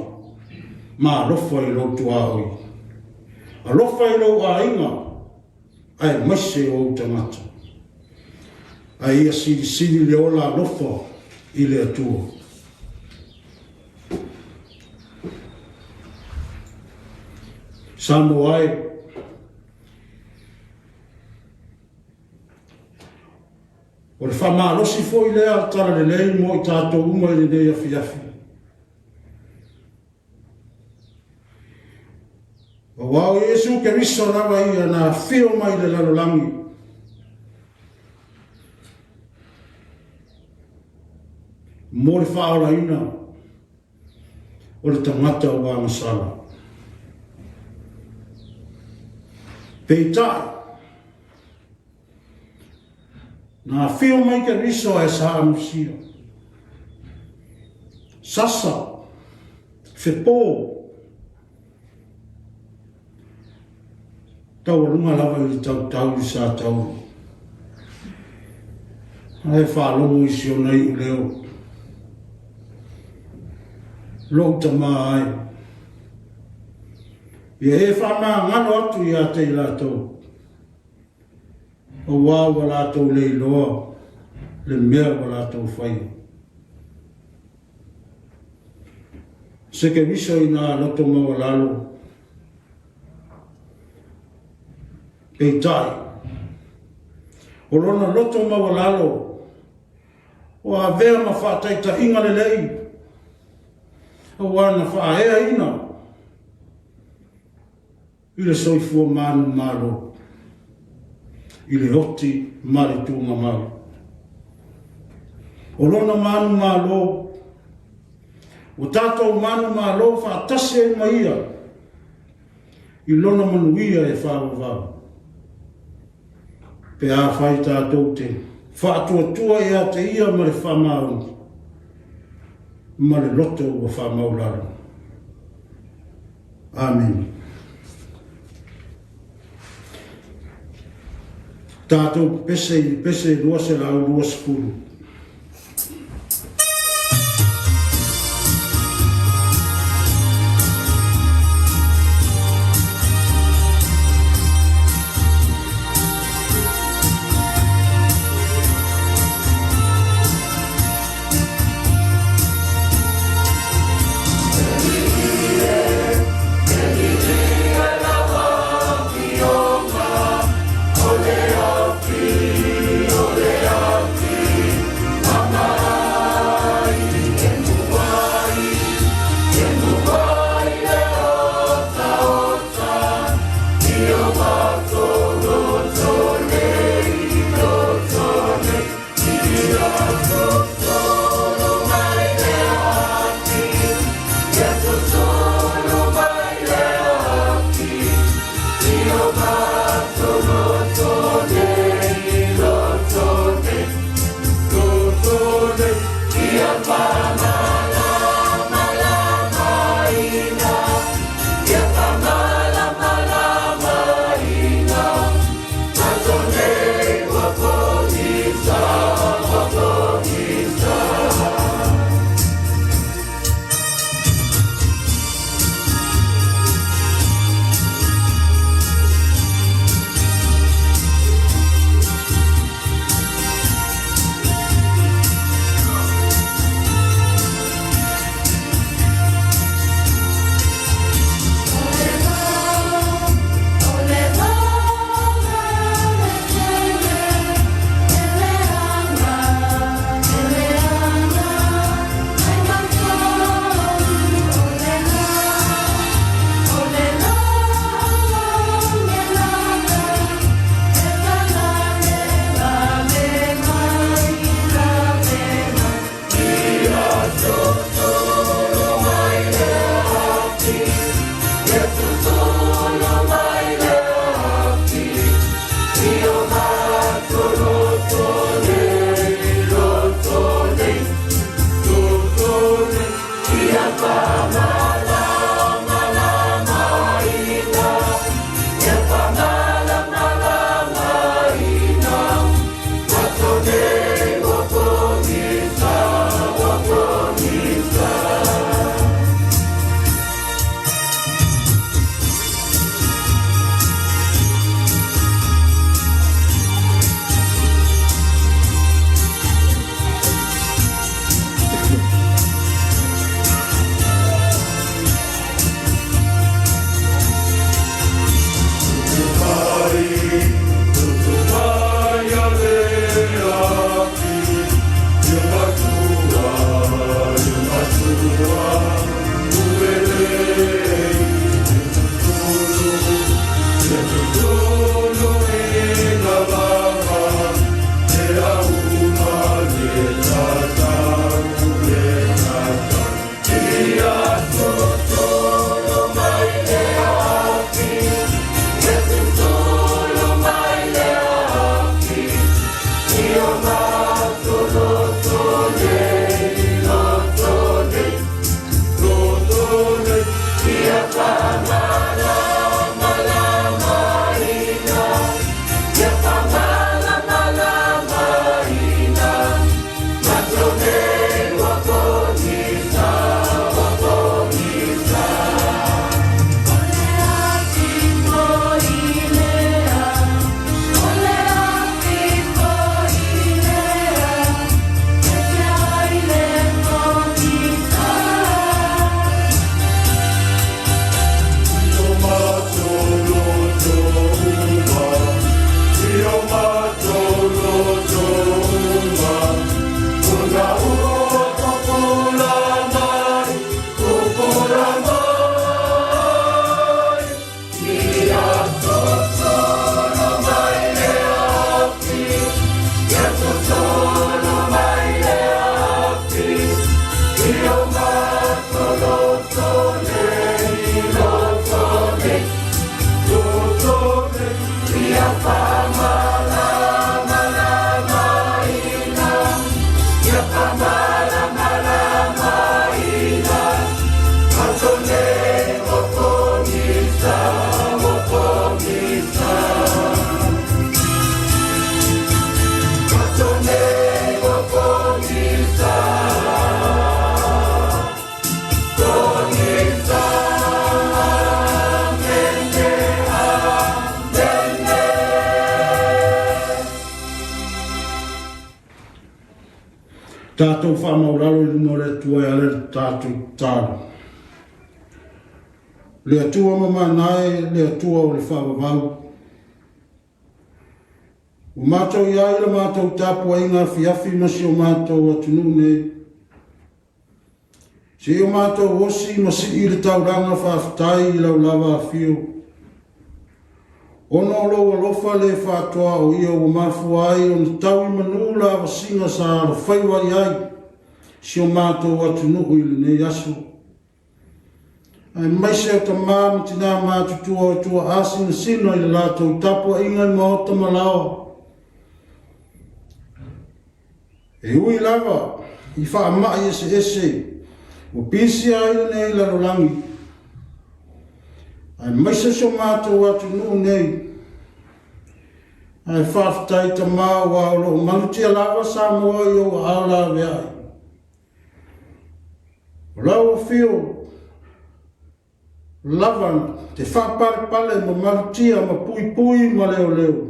ma alofa i lou tuaoi. Alofa i lou aiga aemaise o ou tagata. Ae ia silisili le ola alofa i le Atua. Samoa e! O le faamalosi foi lea o le Talalelei mo i tatou uma i lenei afiafi. Aua o Iesu Keriso lava ia na afio mai i le lalolagi. Mo le faaolaina o le tagata ua agasala. Peitai, Na afio mai Keriso ae sa amusia. Sasa, fepo, taualuga lava i le tautau i sa tauri. Ae faalogo i si ona iu leo. Lou tamā ai. Ia e faamagalo atu ia te i latou. Aua ua latou le iloa le mea ua latou faia. Se Keriso i nā loto maualalo, peitai, o lona loto maualalo ua avea ma faataitaiga lelei, aua na faaeaina i le soifua manumalo, i le oti ma le tuugamau. O lona manumalo, ua tatou manumalo faatasi ai ma ia i lona manuia e faavavau. Pe afai tatou te faatuatua ia te ia ma le faamaoni ma le loto ua faamaulalo. Amene. Tatou pepese i le pese 220. Tatou faamaulalo i luma o le Atua e ala i le tatou tatalo. Le Atua mamana e, le Atua o le faavavau. Ua matou i ai le matou tapuaiga afiafi ma si o matou atunuu nei. Se i o matou osi ma sii le taulaga faafetai i lau lava afio. Ona o lou alofa le faatoa o ia ua mafua ai ona tau i manu la vasiga sa alofaiva i ai si o matou atunuu i lenei aso. Aemaise o tamā ma tinā matutua o tua asinasina i le latou tapuaiga i maota ma laoa. E ui lava i faamai eseese ua pisia ai lenei lalolagi, aemaise si o matou atunuu nei, ae faafetai Tamā aua o lo o malutia lava Samoa i ou aao laveai. O lau afio lava te faapalepale ma malutia ma puipui ma leoleo,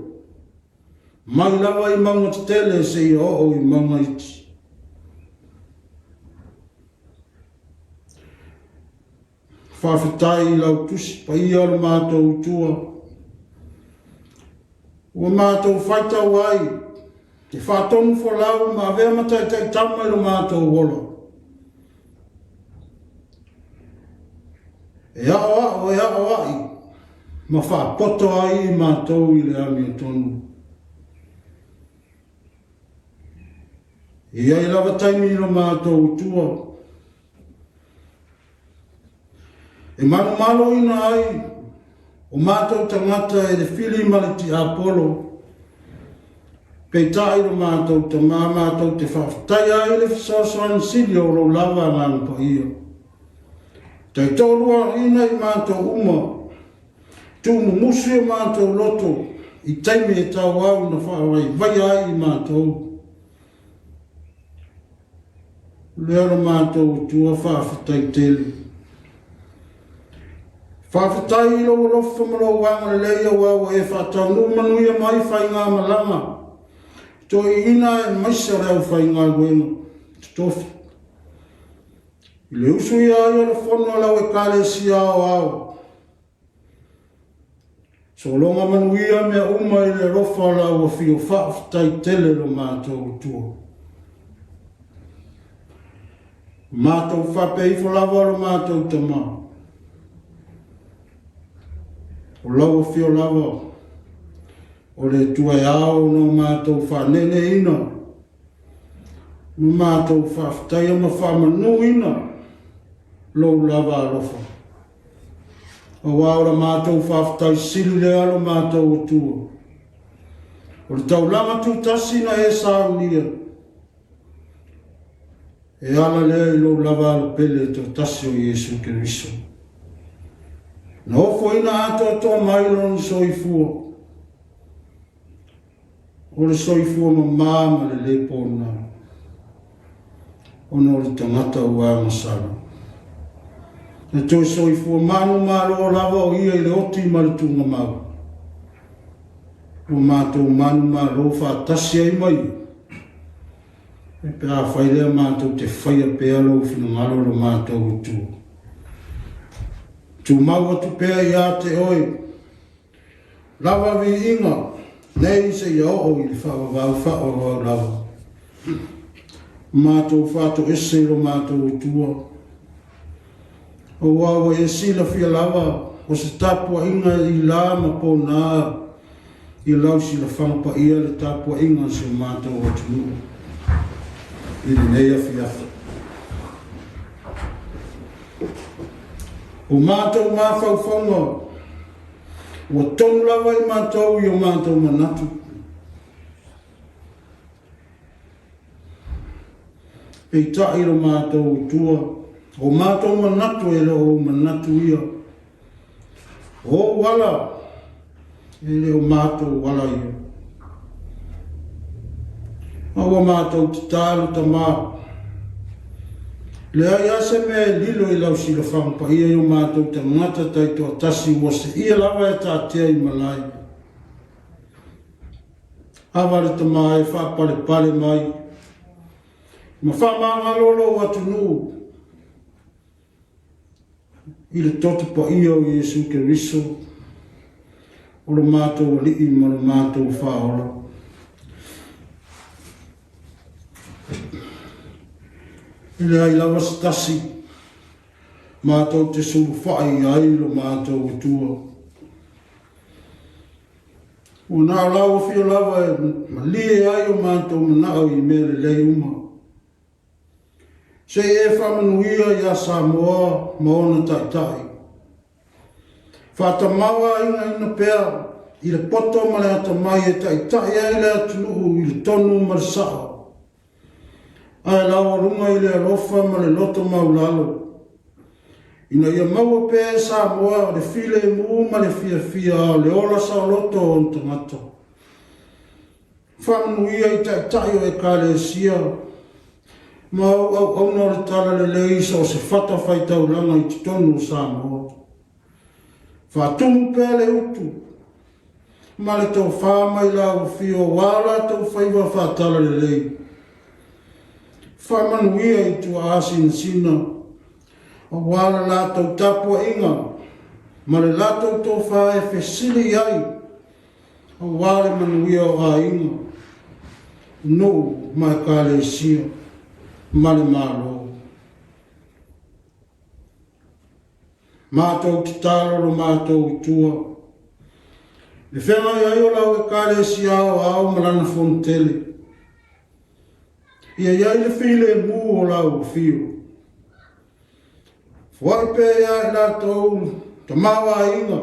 mai lava i mauga tetele seia oo i mauga iti. Faafetai i lau Tusi Paia o le matou i tua, ua matou faitau ai e faatonu folau ma avea ma taitai tama i lo matou ola. E aoao, e aoai ma faapoto ai i matou i le amiotonu. E i ai lava taimi i lo matou i tua, E manumaloina ai o matou tagata e le fili ma le tiapolo, peitai lo matou Tama matou te faafetaia ai le fesoasoani sili o lou lava Agaga Paia. Taitoaluaina i matou uma, tuumumusu i o matou loto i taimi e tauau na faavaivaia ai i matou. Lea lo matou Atua faafetai tele. Faafetai i lou alofa ma lou agalelei aua ua e faataunuu manuia mai faigamalaga toeaiina aemaise o le aufaigaluega totofi. I le usuia ai o le fono a lau Ekalesia aoao, Sologa manuia mea uma i le alofa o lau afio faafetai tele lo matou Atua. Matou faapea ifo lava lo matou Tama. O lau afio lava o le Atua e ao ona o matou faaneeneeina ma matou faafetaia ma faamanuina lou lava alofa. Aua o le matou faafetai sili lea lo matou Atua. O le taulaga tutasi na e saunia, e ala lea i lou lava alopele e toatasi o Iesu Keriso. Na ofoina atoatoa mai lona soifua, O le soifua mamā ma le lē pona, ona o le tagata ua agasala. Na toe soifua manumalo lava o ia i le oti ma le tuugamau. Ua matou manumalo faatasi ai ma ia, e pe afai lea matou te faia pea lou finagalo lo matou Atua. Tumau atu pea ia te oe, Lava viiga nei seia oo i le faavavau faavavau lava. Matou faatoese i lo matou Atua. Aua ua e silafia lava o se tapuaiga i la ma pona i lau silafaga paia le tapuaiga a si o matou atunuu i lenei afiafi. O matou mafaufauga Ua tonu lava i matou i o matou manatu. Peitai lo matou Atua, o matou manatu e le o ou manatu ia. O ou ala, e le o matou ala ia. A ua matou tatalo Tama, leai a se mea e lilo i lau silafaga paia i o matou tagata taitoatasi ua seia lava e taatia i malae. Ava le Tama e faapalepale mai. Ma faamagalo lou atunuu i le toto paia o Iesu Keriso, o lo matou Alii ma lo matou Faaola. E leai lava se tasi matou te sulufai ai lo matou Atua. Ua na o lau afio lava e malie ai o matou manao i mea lelei uma. Se i e faamanuia iā Samoa ma ona taitai. Faatamauaigaina pea i le poto ma le atamai e taitai ai le atunuu i le tonu ma le sao, ae laualuga i le alofa ma le loto maulalo, ina ia maua pea e Samoa le filemu ma le fiafia a o le ola saoloto o ona tagata. Faamanuia i Taitai o Ekalesia ma ou auauna o le Talalelei i so o se fatafaitaulaga i totonu o Samoa. Faatumu pea le utu ma le tofa mai lau afio aua o latou faiva faatalalelei. Faamanuia i tuaa sinasina aua le latou tapuaiga ma le latou tofa e fesili i ai aua le manuia o aiga, nuu ma Ekalesia ma le Malo. Matou tatalo lo matou i tua, le feagai ai o lau Ekalesia aoao ma lana fonotele. Ia i ai le filemu o lau afio. Foai pea ia i latou tamaoaiga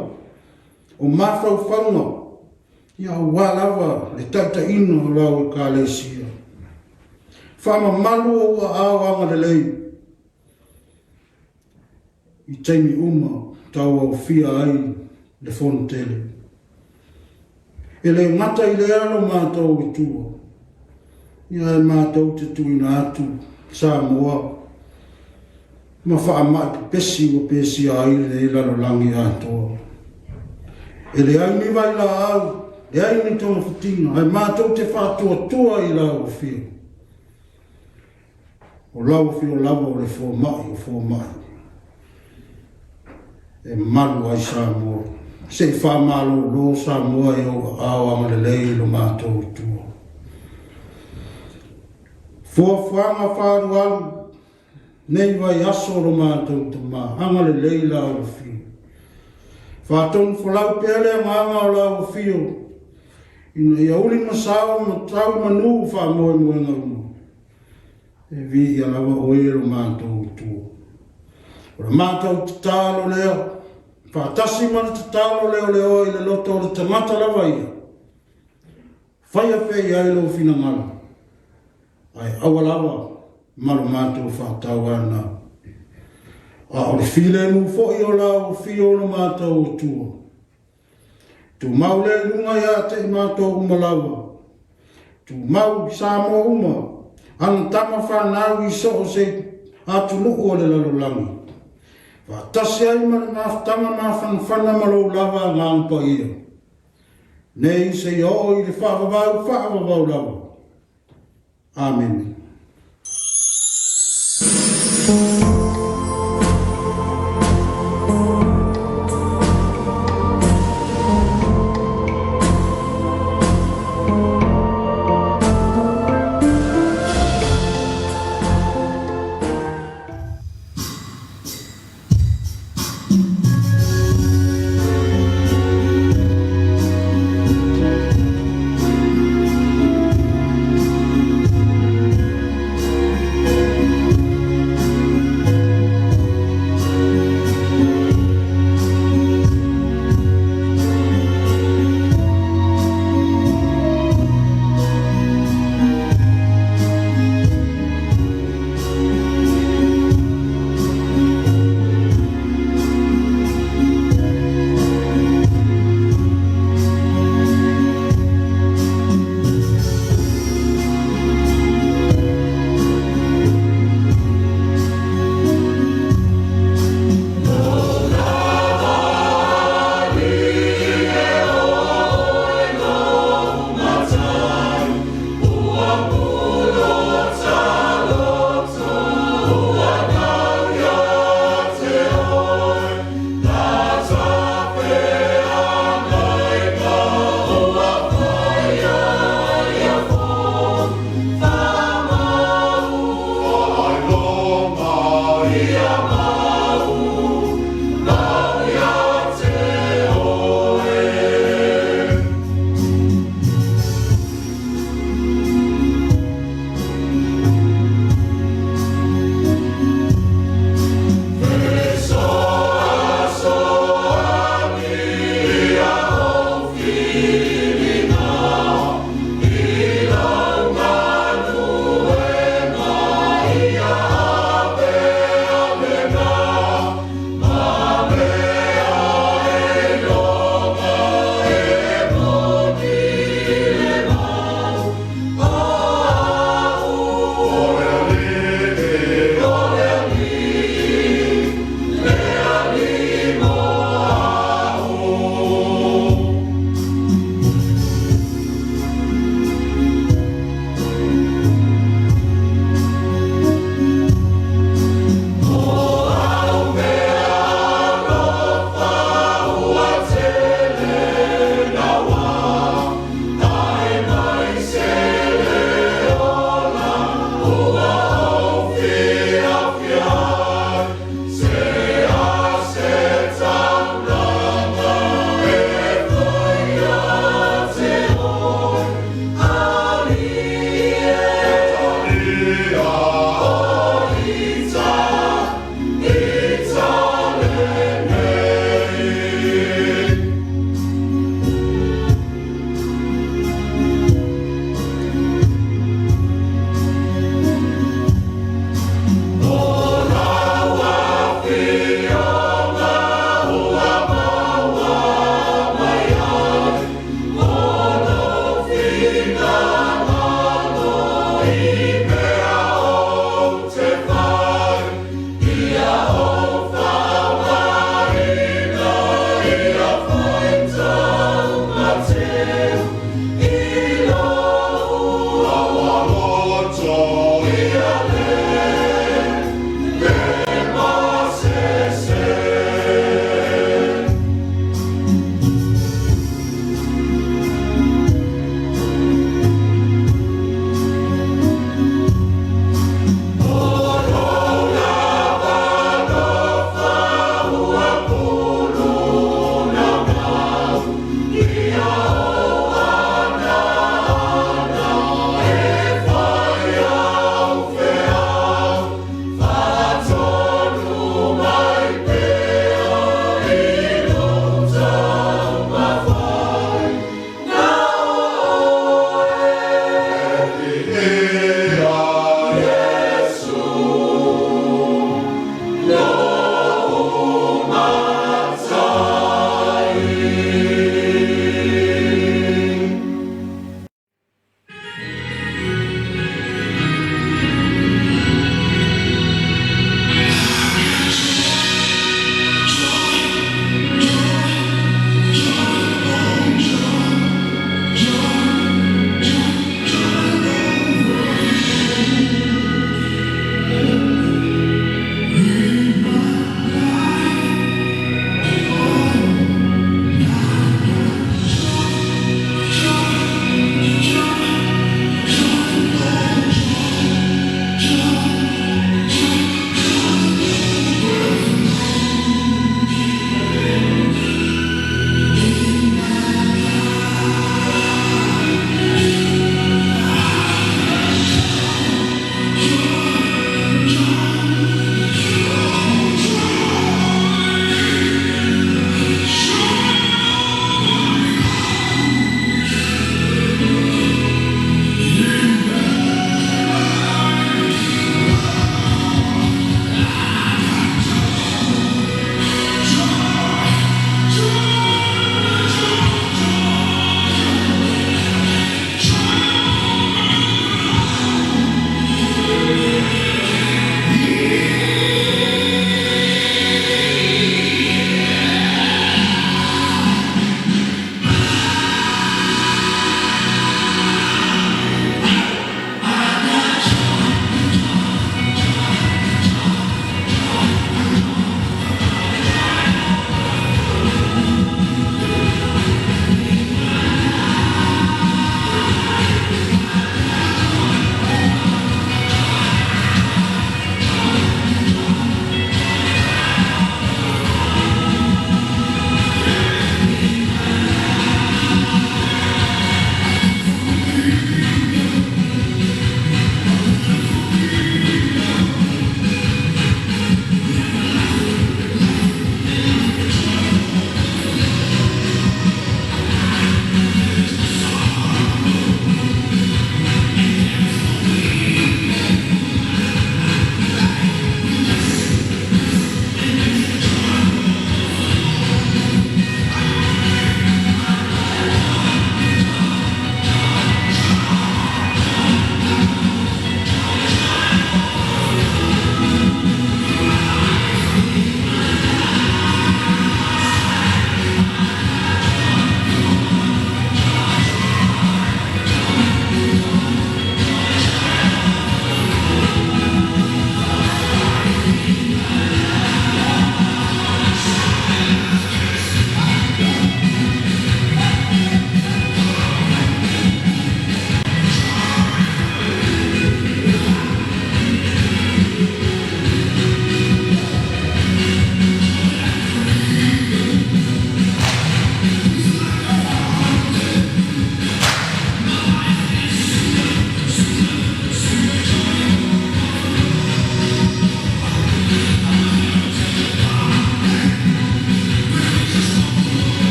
o mafaufauga, ia aua lava le taitaiina o lau Ekalesia. Faamamalu ou aao agalelei i taimi uma tauaofia ai le fonotele. E le gata i lea lo matou i tua, ia e matou te tuuina atu Samoa ma faamai pepesi ua pesia ai lenei lalolagi atoa. E leai ni vailaau, leai ni togafitiga, ae matou te faatuatua i lau afio. O lau afio lava o le fomai o fomai e malu ai Samoa. Se i faamalolo Samoa i ou aao agalelei i lo matou i tua. Fuafuaga faaalualu nei vaiaso lo matou tama, agalelei lau afio. Faatonufolau pea le agaga o lau afio, ina ia uli ma sao ma tau manu faamoemoega uma. E viia lava oe e lo matou Atua. O le matou tatalo lea, faatasi ma le tatalo leoleoa i le loto o le tagata lava ia, faia pea i ai lou finagalo, ae aua lava ma lo matou faatauanau. A o le filemu foi o lau afio o lo matou Atua. Tumau lea i luga ia te i matou uma lava. Tumau i Samoa uma, ana tama fanau i so o se atunuu o le lalolagi. Faatasi ai ma le mafutaga mafanafana ma lou lava Agaga Paia. Nei seia oo i le faavavau faavavau lava. Amene.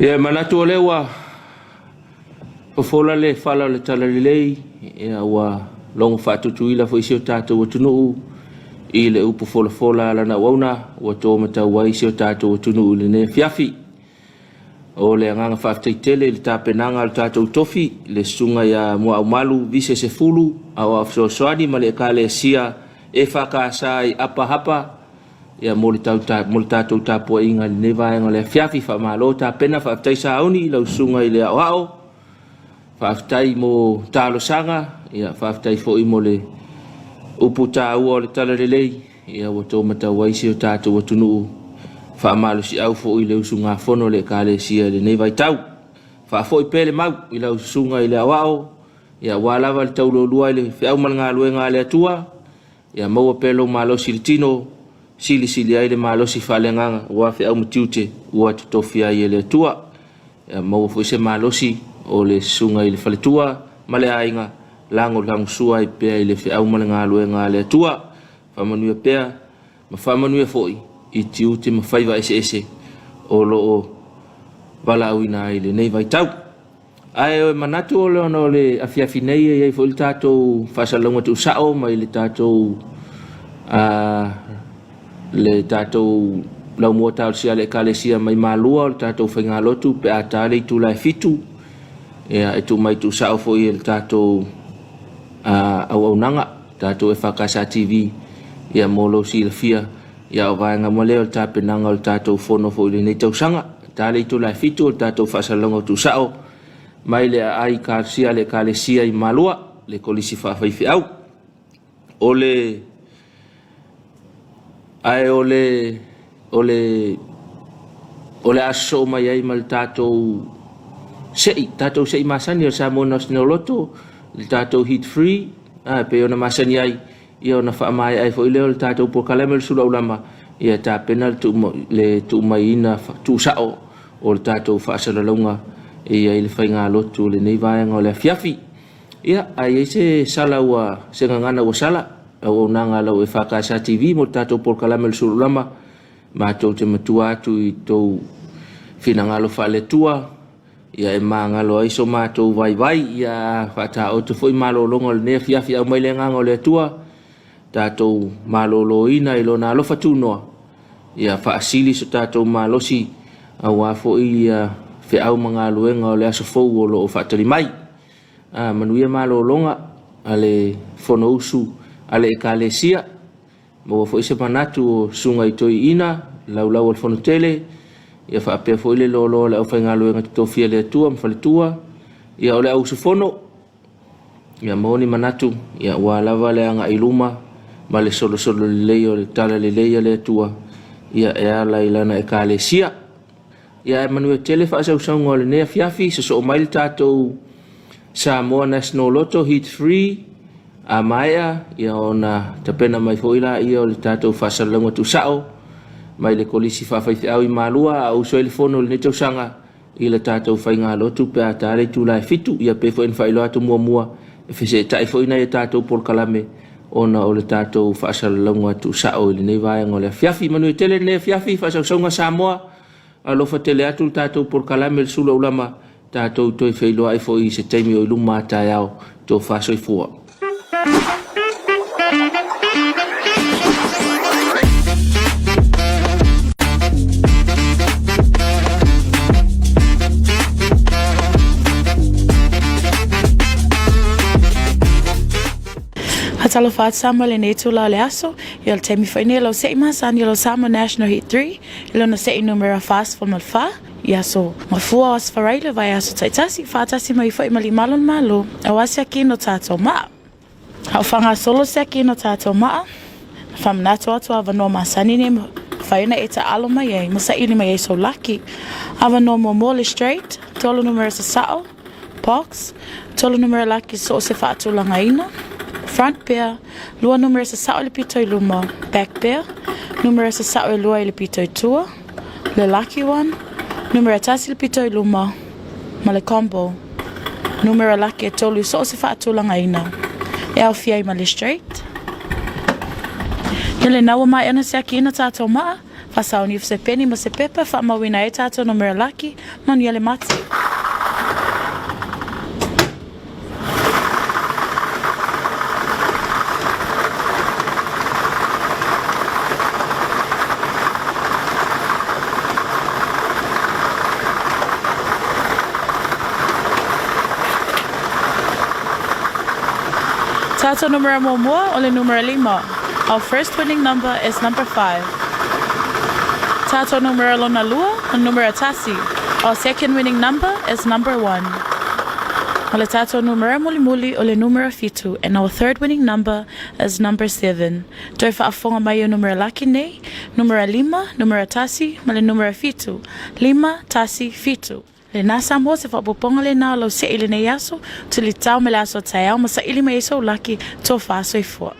Ia, e manatu o lea ua fofola le fala o le talalelei, ia, ua logo faatutuila foi si o tatou atunuu i le upu folafola a lana auauna ua to matau ai si o tatou atunuu i lenei afiafi. O le agaga faafetai tele i le tapenaga a le tatou tofi, le Susuga ia Muaaumalu Vise Sefulu, Aoao Fesoasoani ma le Ekalesia EFKS i Apa Hapa, ia mo le, tau, mo le tatou tapuaiga i lenei vaega o le afiafi. Faamalo tapena, faafetai sauni i lau susuga i le aoao, faafetai mo talosaga, ia faafetai foi mo le upu taua o le talalelei, ia ua tou matau ai si o tatou atunuu faamalosiau foi i le usugafono a le Ekalesia i lenei vaitau. Faafoi pea le mau i lau susuga i le aoao, ia aua lava le taulualua i le feau ma le galuega a le Atua, Ia maua pea lou malosi i le tino, silisili ai le malosi faaleagaga aua feau ma tiute ua totofia ai e le Atua. Ia maua foi se malosi o le susuga i le faletua ma le aiga, lagolagosua ai pea i le feau ma le galuega a le Atua. Faamanuia pea ma faamanuia foi i tiute ma faiva eseese o lo o valaauina ai i lenei vaitau. Ae manatu o le ona o le afiafi nei e i ai foi le tatou faasalalauga tuusao mai le tatou le tatou laumua talosia a le Ekalesia mai Malua o le tatou faigalotu pe a ta le itula e 7, ia e tuu mai tuusao foi e le tatou auaunaga tatou EFKS TV ia mo lou silafia. Ia o vaega uma lea o le tapenaga o le tatou fono foi i lenei tausaga. Ta le itula e 7 o le tatou faasalalauga tuusao mai le aai talosia a le Ekalesia i Malua, le Kolisi Faafaifeau. O le ae o le o le o le a sosoo mai ai ma le tatou se'i, tatou se'i masani o le Samoa National Lotto, le tatou Heat Free, a, e pei ona masani ai, Ia ona faamaea ai foi lea o le tatou polokalame o le sulaulama, ia e tapena le tuumaiina tuusao o le tatou faasalalauga e i ai le faigalotu o lenei vaega o le afiafi. Ia, a i ai se sala ua, se gagana ua sala, auaunaga a lau EFKS TV mo le tatou polokalame o le sulaulama, matou te matua atu i tou finagalo faale-Atua, Ia e magalo ai so matou vaivai, ia faataoto foi malologa o lenei afiafi, aumai le agaga o le Atua, tatou maloloina i lona alofa tunoa, ia faasili so tatou malosi aua foi ia feau ma galuega o le aso fou o lo o faatali mai. A, manuia malologa a le Fonousu a le Ekalesia. Maua foi se manatu o Susuga i Toeaina, laulau o le Fonotele, ia faapea foi le loaloa o le aufaigaluega totofi a le Atua ma faletua, ia o le au usufono, ia maua ni manatu, ia aua lava le agai i luma ma le solosolo lelei o le talalelei a le Atua, ia e ala i lana Ekalesia. Ia ae manuia tele faasausauga o lenei afiafi, sosoo mai le tatou Samoa National Lotto Heat 3 a maea, ia ona tapena mai foi laia o le tatou faasalalauga tuusao mai le Kolisi Faafaifeau i Malua a usu ai le fono i lenei tausaga i le tatou faigalotu pe a ta le itula e 7. Ia pei foi ona faailoa atu muamua e feseetai foi nai a tatou polokalame ona o le tatou faasalalauga tuusao i lenei vaega o le afiafi. Manuia tele lenei afiafi, faasausauga Samoa. Alofa tele atu le tatou polokalame le sula ulama, tatou toe feiloai foi i se taimi o i luma a taeao. Tofa soifua. Faatalofa atu Samoa i lenei itula o le aso, ia o le taimi foi nei o lau se'i masani o lau Samoa National Heat 3 i lona se'i numera 44 i aso Gafua o Aso Faraile vaiaso taitasi, faatasi mai foi ma Limalo le Malo aua siakina o tatou maa. A o faagasolo siakina o tatou maa, na faamanatu atu avanoa masani nei mafai ona e taalo mai ai ma saili mai ai sou laki. Avanoa muamua o le straight, tolu numera sasao, Box, tolu numera laki so o se faatulagaina, Front pair, lua numera sasao i le pito i luma, Back pair, numera sasao e lua i le pito i tua, le lucky one, numera tasi i le pito i luma, ma le combo, numera laki e tolu i so o se faatulagaina, e aofia ai ma le straight. Ia lena ua maea ona siakiina tatou maa, faasaoni ifo se peni ma se pepa e faamauina ai tatou numera laki, manuia le mate. Tatou numera muamua o le numera lima. Our first winning number is number five. Tatou numera lona lua, o le numera tasi. Our second winning number is number one. O le tatou numera mulimuli o le numera fitu. And our third winning number is number seven. Toe faafofoga mai o numera laki nei, numera lima, numera tasi, ma le numera fitu. Lima, tasi, fitu. Lena Samoa, se faaopoopoga lena o lau se'i i lenei aso, tulitao me le aso taeao ma saili mai ai sou laki, tofa soifua.